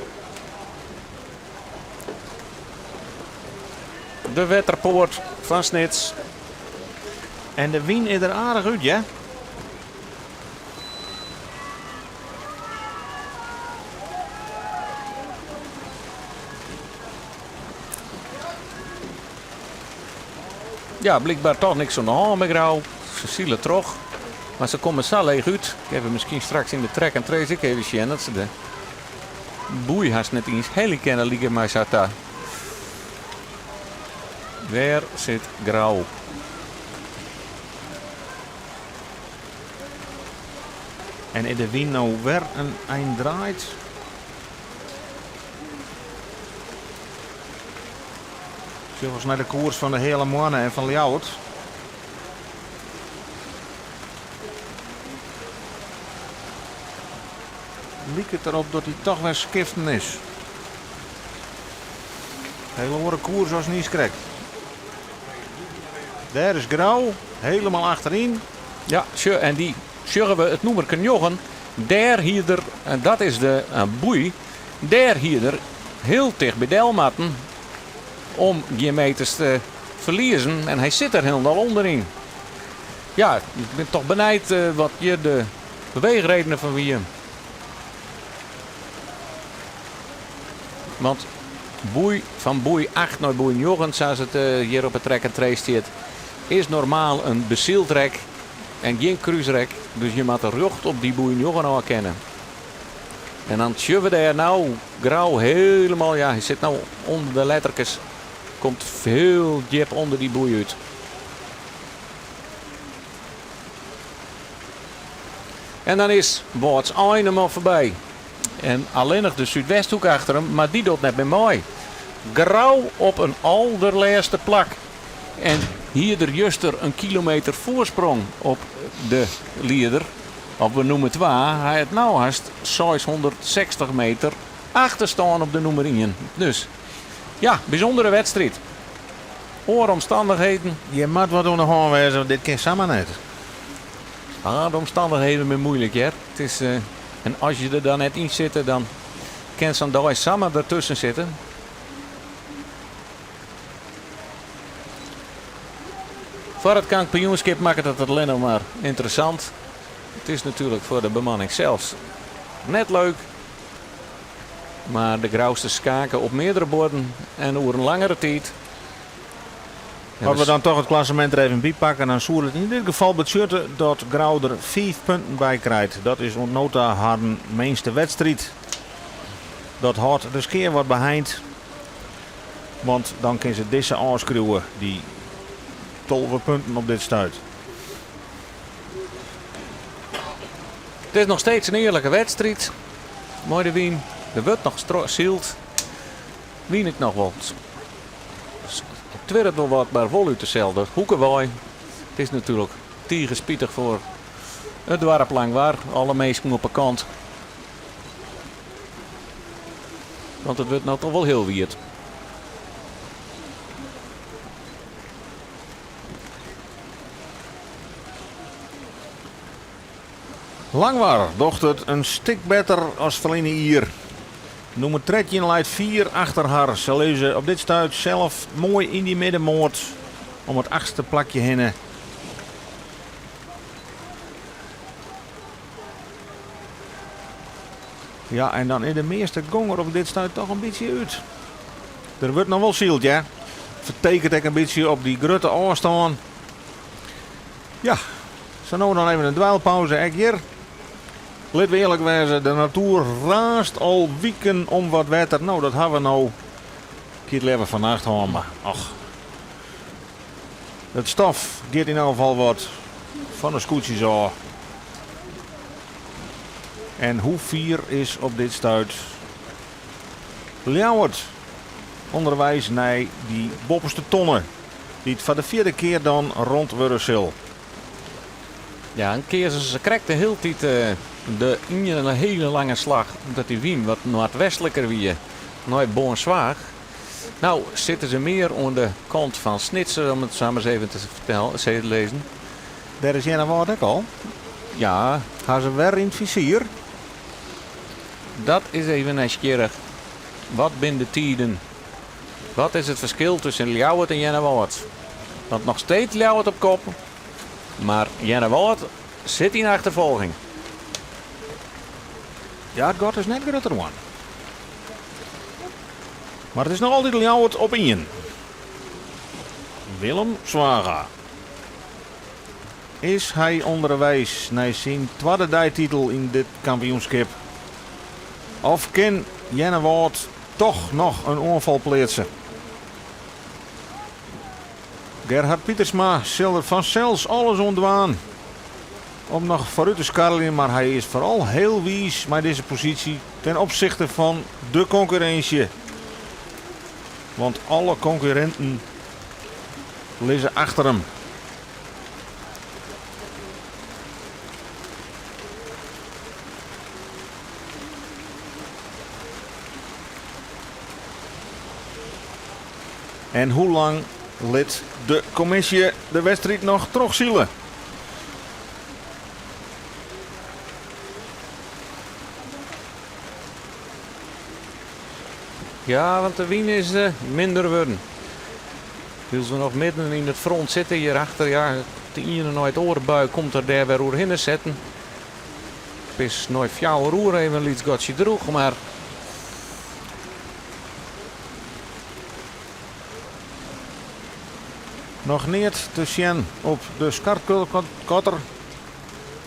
B: De wetterpoart fan Snits.
A: En de wyn is der aardich út, ja?
B: Ja, blykber toch niks oan de hân mei Grou. Se sile troch, mar se komme sa leech út. Kinne we miskien straks yn de track and trace ek even sjen dat se de boei hast net iens helje kinne like my sa ta. Wêr sit Grou?
A: En is de wyn no wer in ein draaid? Sjoch ris nei de koers fan de Heale Moanne en fan Ljouwert. Liket derop dat hy toch wer skiften is. Hele oare koers as niiskrekt. Dêr is Grou, helemaal achteryn.
B: Ja, sjoch, en dy sjogge we it nûmerke njoggen. Dêr hie er, en dat is de boei, dêr hie er hiel ticht by del moatten om gjin meters te ferliezen. En hy sit der hielendal ûnderyn. Ja, ik bin toch benijd wat hjir de beweechredenen fan wie. Want boei fan boei 8 nei boei 9, sa as it hjir op 'e track and trace stiet, is normaal in besyld rek en gjin krúsrek. Dus je moatte rjocht op dy boei 9 ôf kinne. En dan sjogge we dêr no Grou helemaal, ja, hy sit no ûnder de letterkes, komt hiel djip ûnder dy boei út. En dan is Wâldsein him al foarby. En allinnich de Súdwesthoek achter him, mar dy docht net mear mei. Grou op in alderlêste plak. En hie der juster in kilometer foarsprong op de lieder, op de nûmer twa, hy hat no hast 660 meter achterstân op de nûmer ien. Dus ja, bysûndere wedstriid. Oare omstannichheden.
A: Hjir moat wat oan de hân wêze, want dit kin samar net.
B: Ah, de omstannichheden binne muoilik hear. It is, en as je der dan net yn sitte, dan kin sa'n dei samar dertusken sitte. Foar it kampioenskip makket it allinnich mar ynteressant. It is natuerlik foar de bemanning sels net leuk. Mar de Grousters skake op meardere buorden en oer in langere tiid.
A: As we dan toch it klassemint der even by pakke, dan soe it yn dit gefal betsjutte dat Grou der 5 punten by krijt. Dat is oant no ta harren minste wedstriid. Dat hâldt de skea wat beheind, want dan kin se dizze ôfskriuwe, dy 12 punten op dit stuit.
B: It is noch steeds in earlike wedstriid mei de wyn. Der wurdt noch syld. Wyn ik noch wol. It twirret wol wat, mar wol út deselde hoeke wei. It is natuerlik tige spitich foar it doarp Langwar. Alle minsken op 'e kant. Want it wurdt no toch wol hiel wiet.
A: Langwar docht it in stik better as ferline jier. Nûmer 13 leit fier achter har. Se lizze op dit stuit sels moai yn dy middenmoat om it achtste plakje hinne. Ja, en dan is de measte gong der op dit stuit toch in bytsje út. Der wurdt noch wol syld, ja. Fertekent ek in bytsje op dy grutte ôfstân. Ja, sa no dan even in dweilpauze ek hjir. Lit we earlik wêze, de natoer raast al wiken om wat wetter. No, dat ha we no. Ik hie it leaver fannacht hân, mar och. It stof giet yn elk gefal wat fan de skûtsjes ôf. En hoe fier is op dit stuit Ljouwert ûnderweis nei dy boppeste tonne, dy't foar de fjirde kear dan rond wurde sil.
B: Ja, en keazen se krekt de hiele tiid de iene hiele lange slach, omdat dy wyn wat noardwestliker wie, nei Boarnzwaag. No sitte se mear oan de kant fan Snits, om it sa mar ris even te fertellen, te lizzen.
A: Dêr is Earnewâld ek al.
B: Ja.
A: Ha se wer yn it fizier?
B: Dat is even nijsgjirrich. Wat binne de tiden? Wat is it ferskil tusken Ljouwert en Earnewâld? Want noch steeds Ljouwert op kop, mar Earnewâld sit yn achterfolging.
A: Ja, it gat is net grutter wurden. Mar it is noch altyd Ljouwert op ien. Willem Zwaga. Is hy ûnderweis nei syn twadde deititel yn dit kampioenskip? Of kin Earnewâld toch noch in oanfal pleatse? Gerhard Pietersma sil der fansels alles oan dwaan om noch foarút te skarreljen, mar hy is foaral hiel wiis mei dizze posysje ten opsichte fan de konkurrinsje. Want alle konkurrinten lizze achter him. En hoe lang lit de kommisje de wedstriid noch trochsile?
B: Ja, want de wyn is minder wurden. Wylst we noch midden yn it front sitte hjirachter, ja, de iene nei it oare bui komt der dêr wer oerhinne setten. It is nei fjouwer oere even in lyts gatsje drûch, mar
A: Noch neat te sjen op de skartkotter.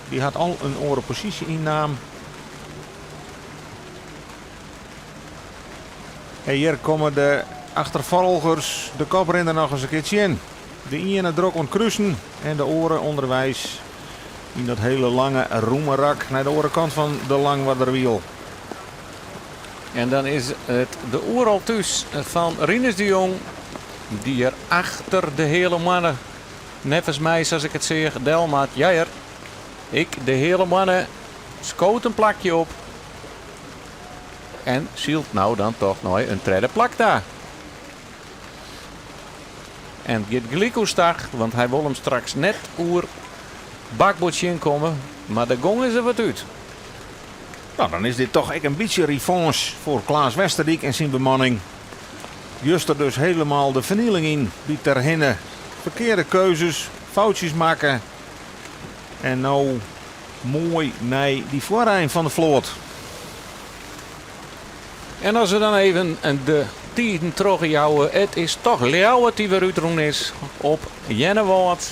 A: Dy hat al in oare posysje ynnaam. En hjir komme de achterfolgers de koprinner noch ris in kear tsjin. De iene drok oan it krusen en de oare ûnderweis yn dat hele lange rûme rak nei de oare kant fan de Langwarderwiel.
B: En dan is it de Oeral thús fan Rinus de Jong, dy't hjir achter de Heale Moanne, neffens my sa't ik it seach, del moat. Ja hear, ek de Heale Moanne skoot in plakje op en sylt no dan toch nei in tredde plak ta. En giet gelyk oerstach, want hy wol him straks net oer bakboard tsjinkomme, mar de gong is der wat út.
A: No, dan is dit toch ek in bytsje revanche foar Klaas Westerdyk en syn bemanning. Juster dus helemaal de fernieling yn by Terhinne. Ferkearde keuzes, foutsjes makke en no moai nei dy foarein fan de float.
B: En as we dan even de tiden trochjouwe, it is toch Ljouwert dy't wer útrûn is op Earnewâld.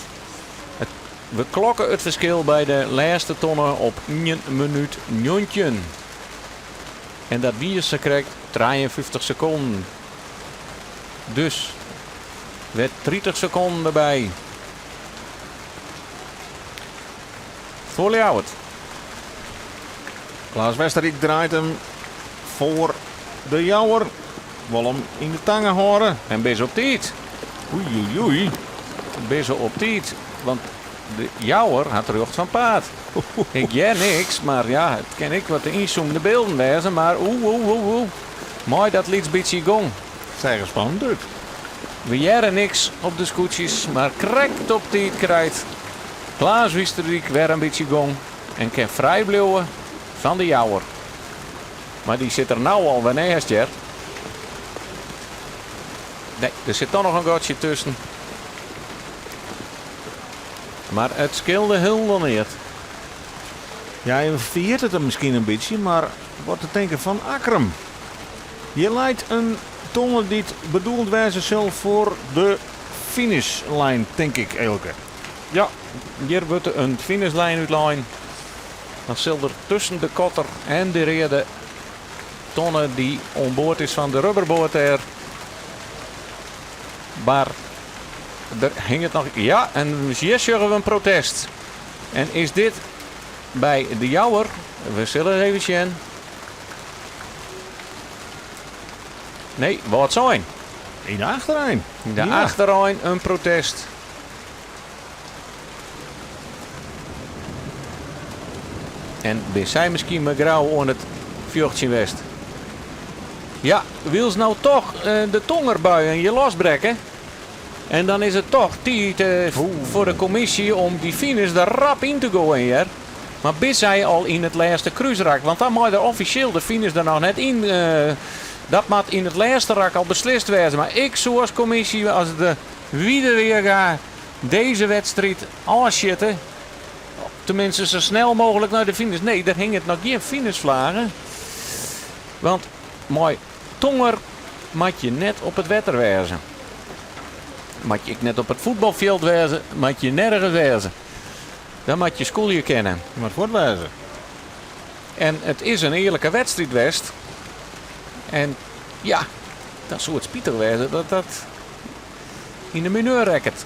B: We klokke it ferskil by de lêste tonne op ien minút 19. En dat wie sakrekt 53 sekonden. Dus wer 30 sekonden derby. Foar Ljouwert.
A: Klaas Westerdyk draait him foar de Jouwer. Wol him yn de tange hâlde.
B: En binne se op tiid.
A: Oei, oei, oei.
B: Binne se op tiid, want de Jouwer hat rjocht fan paad. Ik hear niks, mar ja, it kin ek wat de ynzoomde bylden wêze, mar oeh, oeh, oeh, oeh. Mei dat lyts bytsje gong.
A: Seach der spannend út.
B: We hearre niks op de skûtsjes, mar krekt op tiid krijt Klaas Westerdyk wer in bytsje gong en kin frij bliuwe fan de Jouwer. Mar dy sit der no al wer neist, hear. Nee, der sit toch noch in gatsje tusken. Mar it skeelde hielendal neat.
A: Ja, je ferjitte it him miskien in bytsje, mar wat te tinken fan Akkrum. Hjir leit in tonne dy't bedoeld wêze sil foar de finishlijn, tink ik, Eelke.
B: Ja, hjir wurdt in finishlijn útlein. Dan sil der tusken de kotter en de reade tonne dy't oan board is fan de rubberboat dêr. Mar der hinget noch. Ja, en hjir sjogge we in protest. En is dit by de Jouwer? We sille even sjen. Nee, Wâldsein.
A: Yn de achterein.
B: Yn de achterein in protest. En binne sy miskien mei Grou oan it fjochtsjen west? Ja, wylst no toch de tongerbuien hjir losbrekke. En dan is it toch tiid foar de kommisje om dy finish der rap yn te goaien hear. Mar binne sy al yn it lêste krúsrak? Want dan mei der offisjeel de finish der noch net yn. Dat moat yn it lêste rak al beslist wêze. Mar ik soe as kommisje, as de Wide Weerga dizze wedstriid ôfsjitte, teminsten sa snel mooglik nei de finish. Nee, der hinget noch gjin finishflage. Want mei tonger moat je net op it wetter wêze. Moat je ek net op it fuotbalfjild wêze, moat je nergens wêze. Dan moat je skûlje kinne.
A: Je moat fuort wêze.
B: En it is in earlike wedstriid west. En ja, dan soe it spitich wêze dat dat yn de mineur rekket.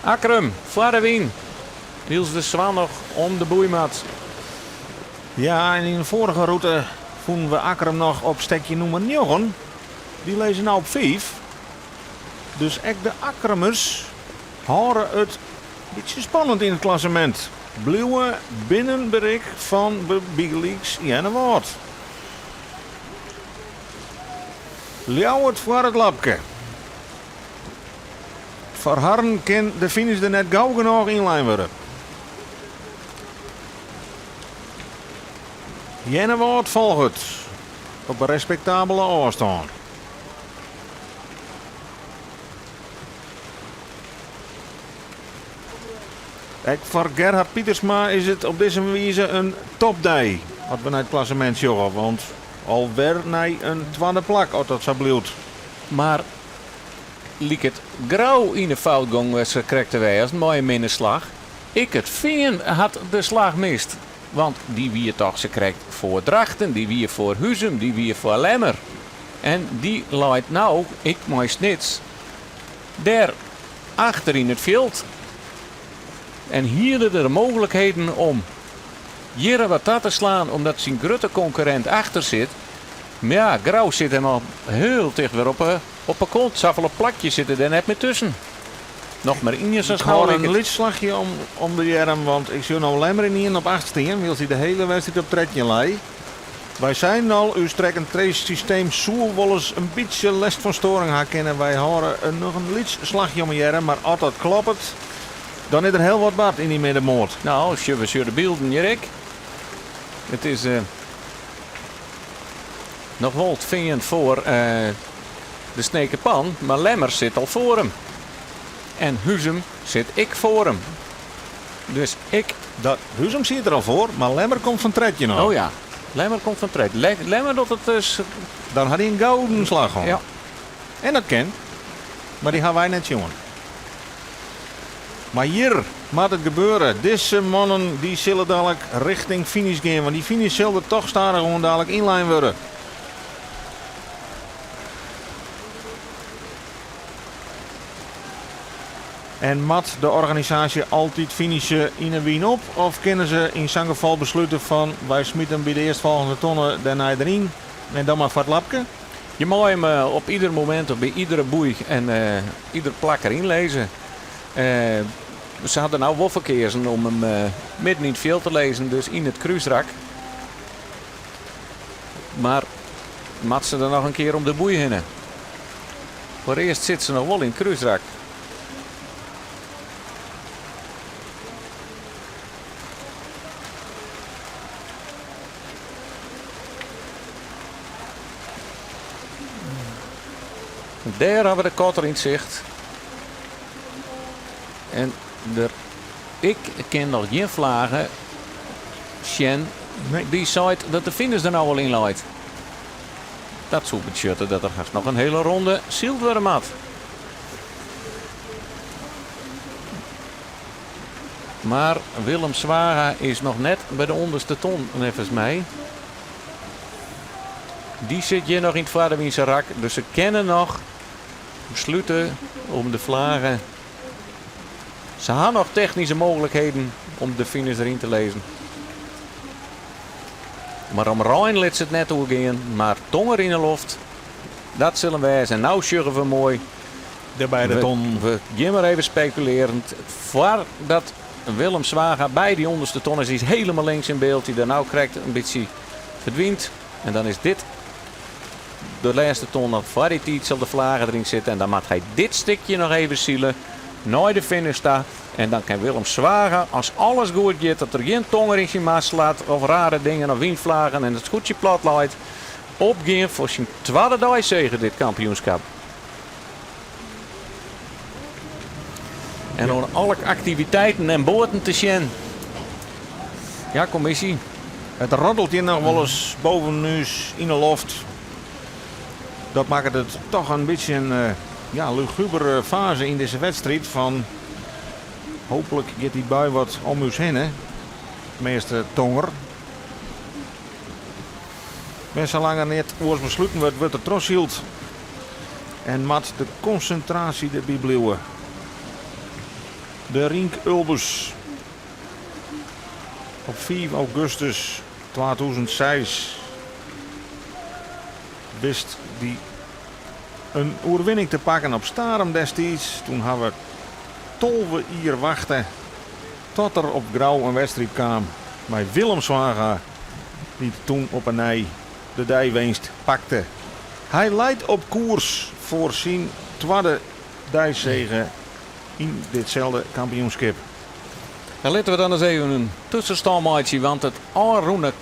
B: Akkrum foar de wyn. Wylst de Swan noch om de boei moat.
A: Ja, en yn de foarige rûte fûnen we Akkrum noch op stekje nûmer njoggen. Dy lizze no op fiif. Dus ek de Akkrumers hâlde it bytsje spannend yn it klassemint. Bliuwe binnen berik fan bygelyks Earnewâld. Ljouwert foar it lapke. Foar harren kin de finish der net gau genôch ynlein wurde. Earnewâld folget op in respektabele ôfstân. Ek foar Gerhard Pietersma is it op dizze wize in topdei as we nei it klassemint sjogge, want alwer nei in twadde plak as dat sa bliuwt.
B: Mar liket Grou yn 'e fout gong sa krekt te wêzen mei in minne slach. Ek It Fean hat de slach mist, want dy wie toch sa krekt foar Drachten, dy wie foar Huzum, dy wie foar Lemmer. En dy leit no, ek mei Snits, dêr achter yn it fjild. En hiene der mooglikheden om hjir wat ta te slaan omdat syn grutte konkurrint achter sit. Mar ja, Grou sit him al hiel ticht wer op 'e kont. Safolle plakjes sitte dêr net mear tusken. Noch mar ien sa
A: Ik hâld in lyts slachje om de earm, want ik sjoch no Lemmer ynienen op acht stean, wylst hy de hiele wedstriid op 13 lei. Wy seinen al, ús track-and-trace systeem soe wolris in bytsje lêst fan stoaring ha kinne. Wy hâlde noch in lyts slachje om 'e earm, mar as dat kloppet, dan is der hiel wat bard yn dy middenmoat.
B: No, we sjogge de bylden hjir ek. It is noch wol It Fean foar de Sneker Pan, mar Lemmer sit al foar him. En Huzum sit ek foar him. Dus ik.
A: Dat, Huzum siet der al foar, mar Lemmer komt fan 13 ôf.
B: Oh ja, Lemmer komt fan 13. Lemmer docht it dus.
A: Dan hat hy in gouden slach hân.
B: Ja.
A: En dat kin, mar dy ha wy net sjoen. Mar hjir moat it gebeure. Dizze mannen dy sille dalik richting finish gean, want dy finish sil der toch stadichoan dalik ynlein wurde. En moat de organisaasje altyd finishe yn 'e wyn op of kinne se yn sa'n gefal beslute fan wy smite him by de earstfolgjende tonne dêrnei deryn en dan mar foar it lapke?
B: Je meie him op ieder momint of by iedere boei en ieder plak deryn lizze. Se ha der no wol foar keazen om him midden yn it fjild te lizzen, dus yn it krúsrak. Mar moat se der noch in kear om de boei hinne? Foarearst sit se noch wol yn it krúsrak. Dêr hawwe we de kotter yn 't sicht. En der, ik kin noch gjin flage sjen dy't seit dat de finish der no al yn leit. Dat soe betsjutte dat der hast noch in hiele ronde syld wurde moat. Mar Willem Zwaga is noch net by de ûnderste ton, neffens my. Dy sit hjir noch yn it foarderwynse rak, dus se kinne noch beslute om de flage. Se ha noch technyske mooglikheden om de finish deryn te lizzen. Mar om rein lit se it net oergean, mar tonger yn 'e loft, dat sil him wêze. En no sjogge we moai.
A: De beide tonnen.
B: We gean mar even spekulearjend. Foardat Willem Zwaga by dy ûnderste ton is, dy is hielendal links yn byld, dy't der no krekt in bytsje ferdwynt. En dan is dit de lêste ton. Dan foar dy tiid sil de flage deryn sitte. En dan moat hy dit stikje noch even sile nei de finish ta. En dan kin Willem Zwaga, as alles goed giet, dat der gjin tonger yn syn mast slacht of rare dingen of wynflagen en it skûtsje plat leit, opgean foar syn twadde deisege dit kampioenskap. En oan alle aktiviteiten en boaten te sjen. Ja, kommisje.
A: It roddelt hjir noch wolris boven ús yn 'e loft. Dat makket it toch in bytsje in ja, lugubere faze yn dizze wedstriid fan hooplik giet dy bui wat om ús hinne. Measte tonger. Mar salang der neat oars besluten wurdt, wurdt der trochsyld. En moat de konsintraasje derby bliuwe. De Rienk Ulbers op 5 augustus 2006 wist dy in oerwinning te pakken op Starum destiids. Toen ha we 12 jier wachte tot der op Grou in wedstriid kaam mei Willem Zwaga, dy't toen op 'e nij de deiwinst pakte. Hy leit op koers foar syn twadde deisege yn ditselde kampioenskip.
B: En litte we dan ris even in tuskenstân meitsje, want it ôfrûne,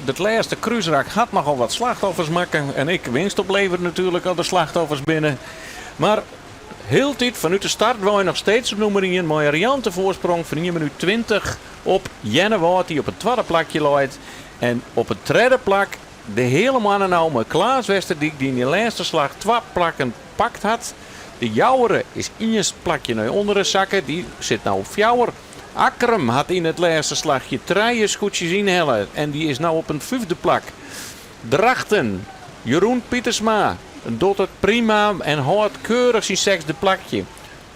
B: it lêste krúsrak hat nochal wat slachtoffers makke en ek winst oplevere natuerlik as der slachtoffers binne. Mar hieltyd fanút de startwei noch steeds op nûmer ien mei in riante foarsprong fan ien minút 20 op Earnewâld dy't op it twadde plakje leit en op it tredde plak de heale moanne no mei Klaas Westerdyk dy't yn de lêste slach twa plakken pakt hat. De Jouwere is ien plakje nei ûnderen sakke, dy sit no op fjouwer. Akkrum hat yn it lêste slachje trije skûtsjes ynhelle en dy is no op in fyfde plak. Drachten, Jeroen Pietersma docht it prima en hâldt keurich syn sechsde plakje.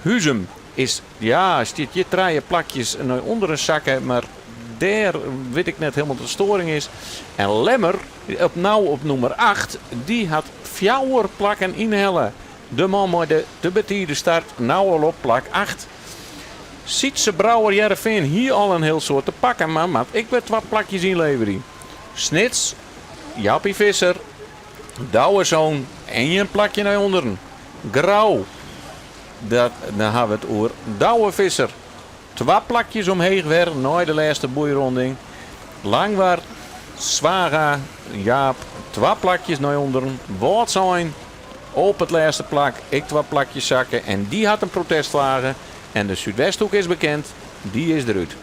B: Huzum is, ja, stiet hjir trije plakjes nei ûnderen sakke, mar dêr wit ik net helemaal wat de stoaring is. En Lemmer, op no op nûmer acht, dy hat fjouwer plakken ynhelle. De man mei de te betide start no al op plak acht. Sytse Brouwer Hearrenfean hie al in hiel soad te pakken, mar moat ek wer twa plakjes ynleverje. Snits, Jappie Visser, Douwe Zoon ien plakje nei ûnderen. Grou, dat, dan ha we it oer Douwe Visser. Twa plakjes omheech wer nei de lêste boeironding. Langwar, Zwaga, Jaap, twa plakjes nei ûnderen. Wâldsein op it lêste plak, ek twa plakjes sakke en dy hat in protestflage. En de Súdwesthoek is bekend, dy is derút.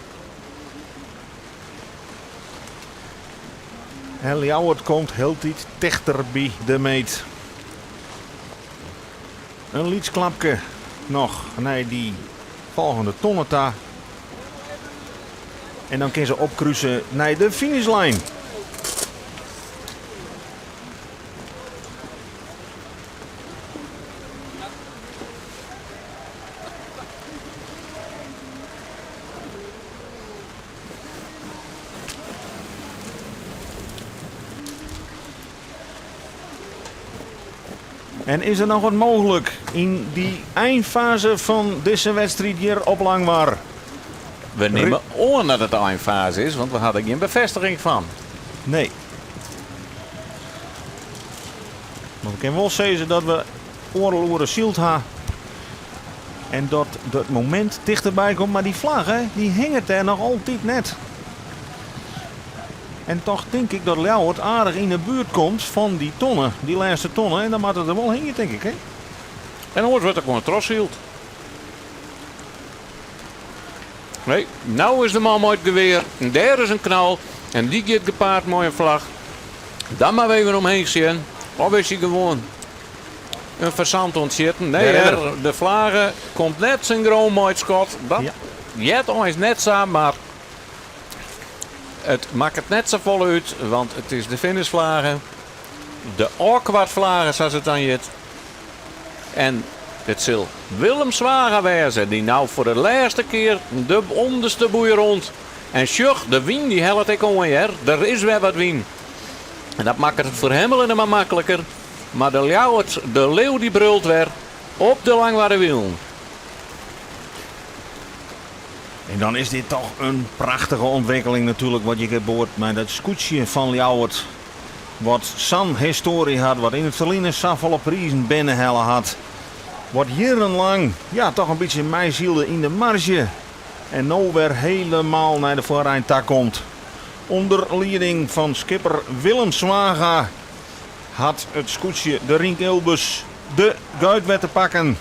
A: En Ljouwert komt hieltyd tichter by de meet. In lyts klapke noch nei dy folgjende tonne ta. En dan kin se opkruse nei de finishlijn. En is der noch wat mooglik yn dy einfaze fan dizze wedstriid hjir op Langwar?
B: We nimme oan dat it de einfaze is, want we ha der gjin befêstiging fan.
A: Nee. Mar we kinne wol sizze dat we oardel oere syld ha. En dat dat momint tichterby komt, mar dy flagge dy hinget dêr noch altyd net. En toch tink ik dat Ljouwert aardich yn 'e buert komt fan dy tonne, dy lêste tonne. En dan moat it der wol hingje, tink ik, hè?
B: En oars wurdt der gewoan trochsyld. Nee, no is de man mei it gewear en dêr is in knal en dy giet gepaard mei in flach. Dan mar even omheech sjen, of is hy gewoan in fazant oan it sjitten? Nee hear, de flage komt net syngroan mei it skot. Dat heart eins net sa, mar It makket net safolle út, want it is de finishflage, de ôfkwartflage sa't it dan hjit. En it sil Willem Zwaga wêze dy't no foar de lêste kear de ûnderste boei rond. En sjoch, de wyn dy hellet ek oan hear, der is wer wat wyn. En dat makket it foar him allinne mar makliker. Mar de Ljouwert, de leeuw dy brult wer op de Langwarderwielen.
A: En dan is dit toch in prachtige ûntwikkeling natuerlik wat hjir gebeurt mei dat skûtsje fan Ljouwert. Wat sa'n histoarje hat, wat yn it ferline safolle prizen binnenhelle hat. Wat jierrenlang ja, toch in bytsje meisylde yn de marzje. En no wer helemaal nei de foarein ta komt. Under lieding fan skipper Willem Zwaga hat it skûtsje de Rienk Ulbers de guit wer te pakken.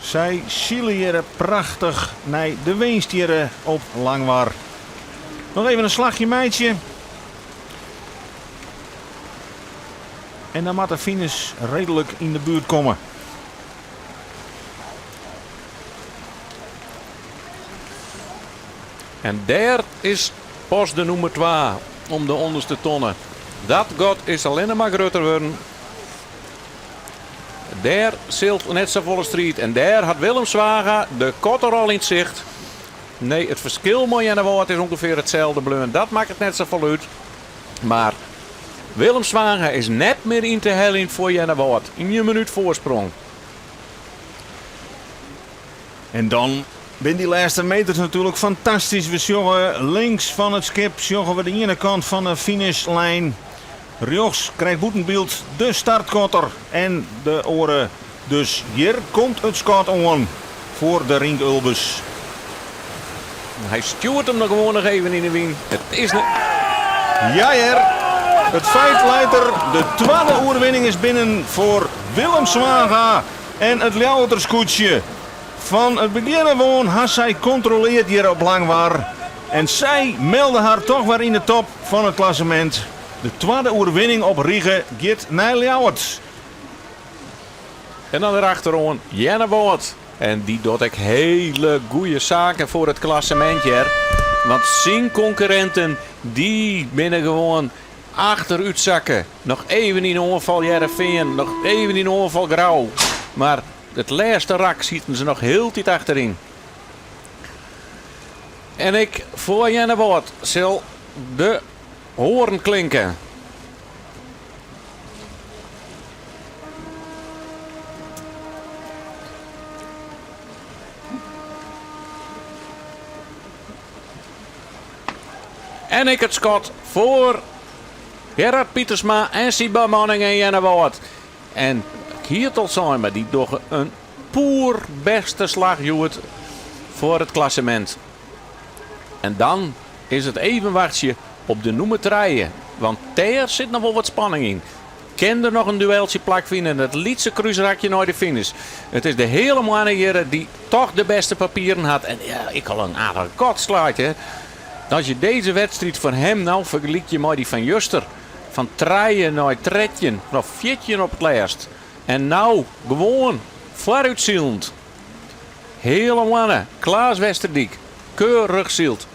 A: Sy sile hjirre prachtich nei de winst hjirre op Langwar. Noch even in slachje meitsje. En dan moat de finish reedlik yn de buert komme.
B: En dêr is pas de nûmer twa om de ûnderste tonne. Dat gat is allinne mar grutter wurden. Dêr silt net safolle striid en dêr hat Willem Zwaga de kotter al yn 't sicht. Nee, it ferskil mei Earnewâld is ûngefear itselde bleaun. Dat makket net safolle út. Mar Willem Zwaga is net mear yn te heljen foar Earnewâld. Ien minút foarsprong.
A: En dan binne dy lêste meters natuerlik fantastysk. We sjogge links fan it skip sjogge we de iene kant fan de finishlijn. Rjochts krijt bûten byld de startkotter en de oare. Dus hjir komt it skot oan foar de Rienk Ulbes.
B: Hy stjoert him noch gewoan noch even yn de wyn. It is net.
A: Ja hear, it feit leit der. De twadde oerwinning is binnen foar Willem Zwaga en it Ljouwerter skûtsje. Fan it begjin af oan ha sy kontroleard hjir op Langwar. En sy melde har toch wer yn de top fan it klassemint. De twadde oerwinning op rige giet nei Ljouwert.
B: En dan derachteroan Earnewâld. En dy docht ek hele goede saken foar it klassemint hear. Want syn konkurrinten dy binne gewoan achterútsakke. Noch even yn oanfal Hearrenfean, noch even yn oanfal Grou. Mar it lêste rak sieten se noch hieltyd achteryn. En ek foar Earnewâld sil de hoarn klinke. En ek it skot foar Gerard Pietersma en syn bemanning en Earnewâld. En ik hie it al sein, mar dy dogge in poerbêste slach hjoed foar it klassemint. En dan is it even wachtsje op de nûmer trije, want dêr sit noch wol wat spanning yn. Kin der noch in dueltsje plakfine en dat lytse krúsrakje nei de finish? It is de heale moanne hjir dy't toch de bêste papieren hat. En ja, ek al in aardich gat slaait. Hè. As je dizze wedstriid fan him no fergelykje mei dy fan juster, fan trije nei 13, noch 14 op it lêst. En no gewoan foarútsilend. Heale moanne, Klaas Westerdyk, keurich syld.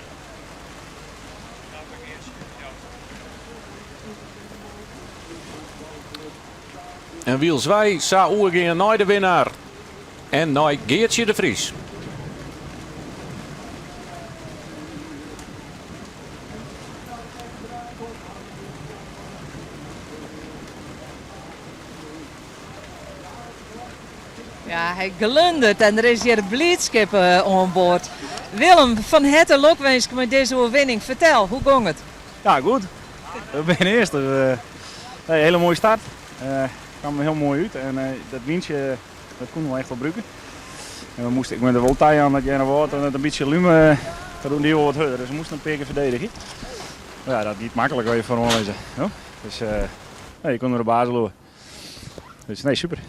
B: En wylst wy sa oergean nei de winnaar en nei Geartsje de Vries.
C: Ja, hy glundert en der is hjir blydskip oan board. Willem, fan herte lokwinske mei dizze oerwinning. Fertel, hoe gong it?
D: Ja, goed. We binne earste. Nee, hele moaie start. Kaam hiel moai út en dat wyntsje dat koene we echt wel brûke. En we moasten, ik moat der wol tajaan dat Earnewâld it in bytsje lume, dat rûn dy wol wat hurder, dus we moasten in pear kear ferdedigje. Mar ja, dat giet maklik as je foaroan lizze. Dus nee, je koene der de baas bliuwe. Dus nee, super.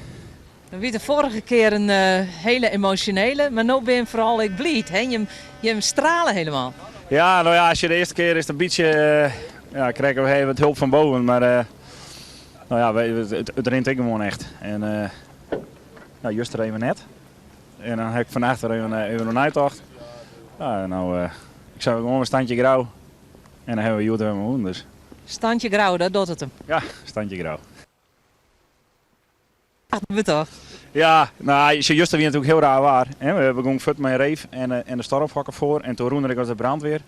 C: We wie de foarige kear in hele emosjonele, mar no bin foaral ek bliid. Hè? Jim, jim strale helemaal.
D: Ja, no ja, as je de earste kear is it in bytsje, ja, krije we even wat hulp fan boven, mar no ja, it, it rint ek gewoan echt. En no, juster even net. En dan ha ik fannacht wer even, even oer neitocht. Ja, no, ik sei gewoan wer standje Grou. En dan hawwe we hjoed wer wûn, dus.
C: Standje Grou, dat docht it him.
D: Ja, standje Grou.
C: We toch?
D: Ja, no, juster wie natuerlik hiel raar waar. Hè. We gongen fuort mei reef en de stormfokker foar. En toen rûn er ek as de brandweer.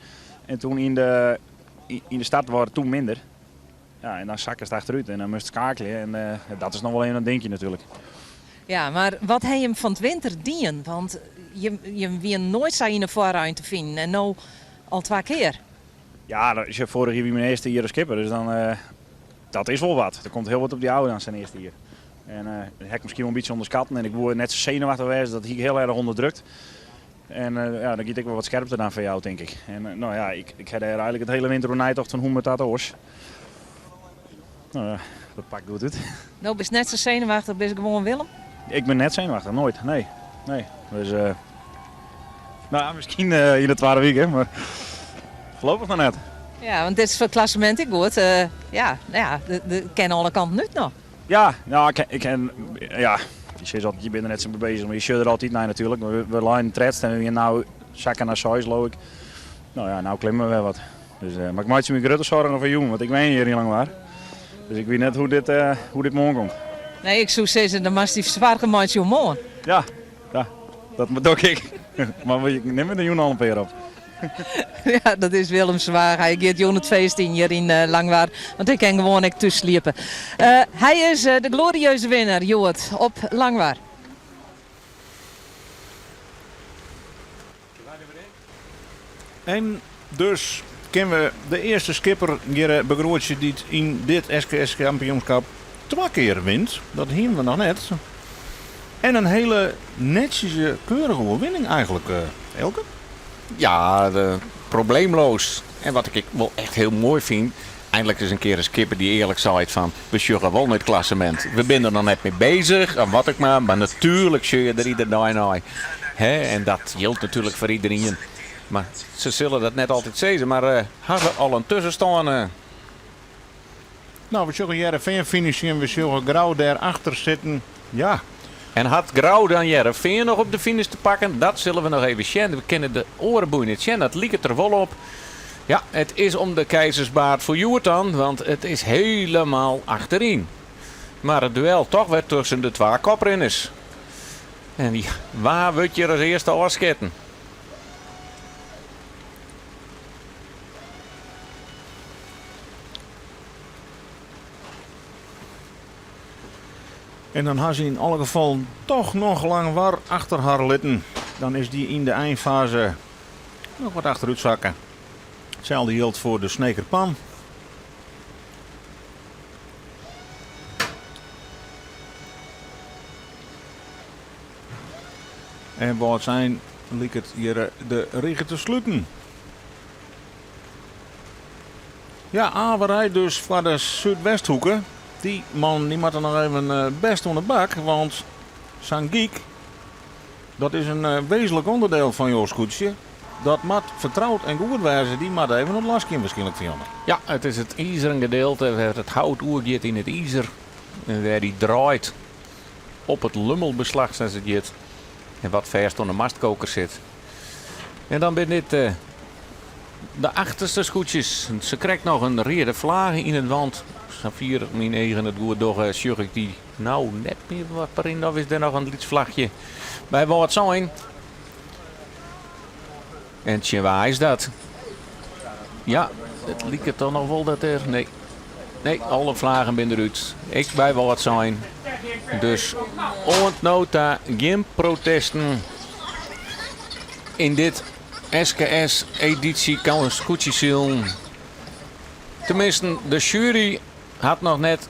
D: En toen yn de, yn de start waard it toen minder. Ja, en dan sakkest achterút en dan moatst skakelje. En dat is noch wol even in dinkje natuerlik.
C: Ja, mar wat ha jim fan 't winter dien? Want jim, jim wienen noait sa yn 'e foarein te finen en no al twa kear.
D: Ja, dat is, foarich jier wie myn earste jier as skipper, dus dan, dat is wol wat. Der komt hiel wat op dy ôf dan sa'n earste jier. En dat ha ik miskien wol in bytsje ûnderskatten en ik woe net sa senuwachtich wêze, dat hie ik hiel erch ûnderdrukt. En ja, dan giet ek wol wat skerpte dan fan jou, tink ik. En no ja, ik, ik ha dêr eigenlik it hiele winter oer neitocht fan hoe moat dat oars. No ja, dat pakt goed út.
C: No bist net sa senuwachtich, bist gewoan Willem?
D: Ik bin net senuwachtich, noait, nee. Nee. Dus, no, miskien yn de twadde wike, mar foarlopich noch net.
C: Ja, want dit is foar it klassemint ek goed. Ja, no ja, der kin alle kanten út noch.
D: Ja, nou, ik, ik, ja, je sizze altyd, je binne der net sa mei bezich, mar je sjogge der altyd nei natuerlik. We, we leinen tredste en we wiene no sakke nei seis, leau ik. No ja, no klimme we wer wat. Dus, eh, mar ik meitsje my grutte soargen foar jûn, want ik wenje hjir yn Langwar. Dus ik wit net hoe dit, eh, hoe dit moarn komt.
C: Nee, ik soe sizze, dan moatst dy soargen meitsje oer moarn.
D: Ja, ja, dat doch ik. Mar ik nim der jûn al in pear op.
C: Ja, dat is Willem Zwaag. Hy giet jûn it feest yn hjir yn eh, Langwar, want hy kin gewoan ek thús sliepe. Eh, hy is eh, de glorieuze winner hjoed op Langwar.
A: En dus kinne we de earste skipper hjir begroetsje dy't yn dit SKS-kampioenskip twa kear wint. Dat hiene we noch net. En in hiele netsjese, keurige oerwinning eigentlik, Eelke.
B: Ja, de, probleemloos. En wat ik wol echt hiel moai fyn, einlik ris in kear in skipper dy't earlik seit fan we sjogge wol nei it klassemint. We binne der noch net mei bezich, of wat ek mar, mar natuerlik sjogge je der iedere dei nei. Hè, en dat jildt natuerlik foar iderien. Mar se sille dat net altyd sizze, mar uh, hawwe al in tuskenstân. Uh.
A: Nou, we sjogge Hearrenfean finishen, we sjogge Grou dêr achter sitten. Ja.
B: En hat Grou dan Hearrenfean noch op de finish te pakken? Dat sille we noch even sjen. We kinne de oare boei net sjen, dat liket der wol op. Ja, it is om de keizersbaard foar hjoed dan, want it is hielendal achteryn. Mar it duel toch wer tusken de twa koprinners. En wa wurdt hjir as earste ôfsketten?
A: En dan ha se yn alle gefallen toch noch Langwar achter har litten. Dan is dy yn de einfaze noch wat achterút sakke. Itselde jildt foar de Sneker Pan. En Wâldsein liket hjir de rige te sluten. Ja, averij dus foar de Súdwesthoeke. Dy man dy moat der noch even eh, best oan de bak, want sa'n gyk, dat is in eh, wezenlik onderdeel fan jo skûtsje. Dat moat fertroud en goed wêze. Dy moat even oan it laskjen wierskynlik Fiona.
B: Ja, it is it izeren gedeelte wêr't it hout oergiet yn it izer. En wêr dy draait op it lummelbeslach, sa't it hjit. En wat fêst oan de mastkoker sit. En dan binne dit eh, de achterste skûtsjes. Se krekt noch in reade flage yn it want. Safier myn eagen it goed dogge, sjoch ik dy no net mear wat Of is der noch in lyts flachje by Wâldsein? En tsjin wa is dat? Ja, it liket toch noch wol dat der. Nee, nee alle flagen binne derút. Ek by Wâldsein. Dus oant no ta gjin protesten yn dit SKS-edysje skûtsjesilen. Teminsten, de sjuery hat noch net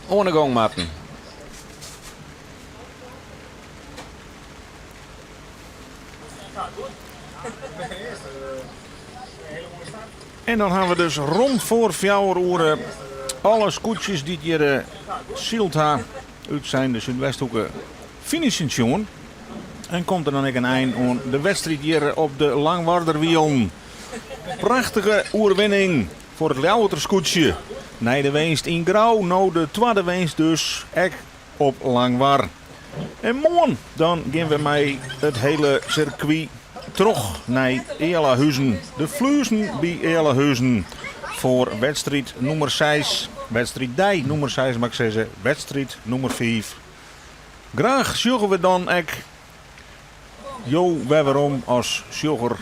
B: oan de gong moatten.
A: En dan hawwe we dus rom foar fjouwer oere alle skûtsjes dy't hjir eh, syld ha útsein de Súdwesthoeke finishen sjoen. En komt der dan ek in ein oan de wedstriid hjir op de Langwarderwielen. Prachtige oerwinning foar it Ljouwerter skûtsje. Nei de winst yn Grou, no de twadde winst dus ek op Langwar. En moarn dan gean we mei it hiele sirkwy troch nei Ealahuzen. De Fluezen by Ealahuzen foar wedstriid nûmer 6. Wedstriiddei nûmer 6 moat ik sizze, wedstriid nûmer 5. Graach sjogge we dan ek jo wer werom as sjogger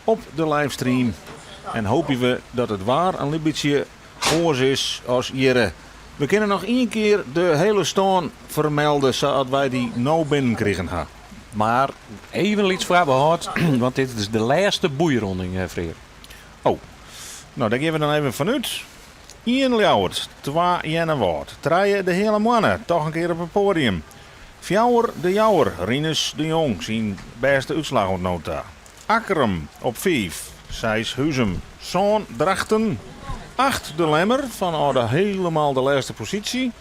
A: op de livestream. En hoopje we dat it waar in bytsje oars is as hjirre. We kinne noch ien kear de hiele stân fermelde sa't wy dy no binnenkrigen ha.
B: Mar even lyts foarbehâld, want dit is de lêste boeironding, eh, Freark.
A: Oh, no dêr gean we dan even fanút. Ien Ljouwert, twa Earnewâld, trije de Heale Moanne, toch in kear op it poadium. Fjouwer de Jouwer, Rinus de Jong, syn bêste útslach oant no ta. Akkrum op fiif, seis Huzum, sân Drachten, acht De Lemmer, fanôf de hielendal de lêste posysje.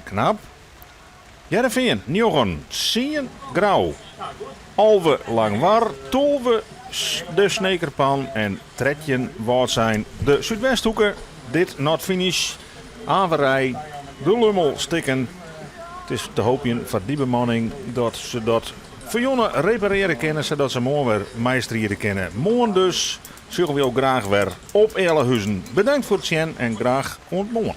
A: Knap. Hearrenfean njoggen, tsien Grou, 11 Langwar, 12 de Snekerpan en 13 Wâldsein. De Súdwesthoeke, dit not finish. Averij. De Lummel stikken. It is te hoopjen foar dy bemanning dat se dat ferjûne reparearje kinne sadat se moarn wer meistride kinne. Moarn dus sjogge we jo graach wer op Ealahuzen. Bedankt foar it sjen en graach oant moarn.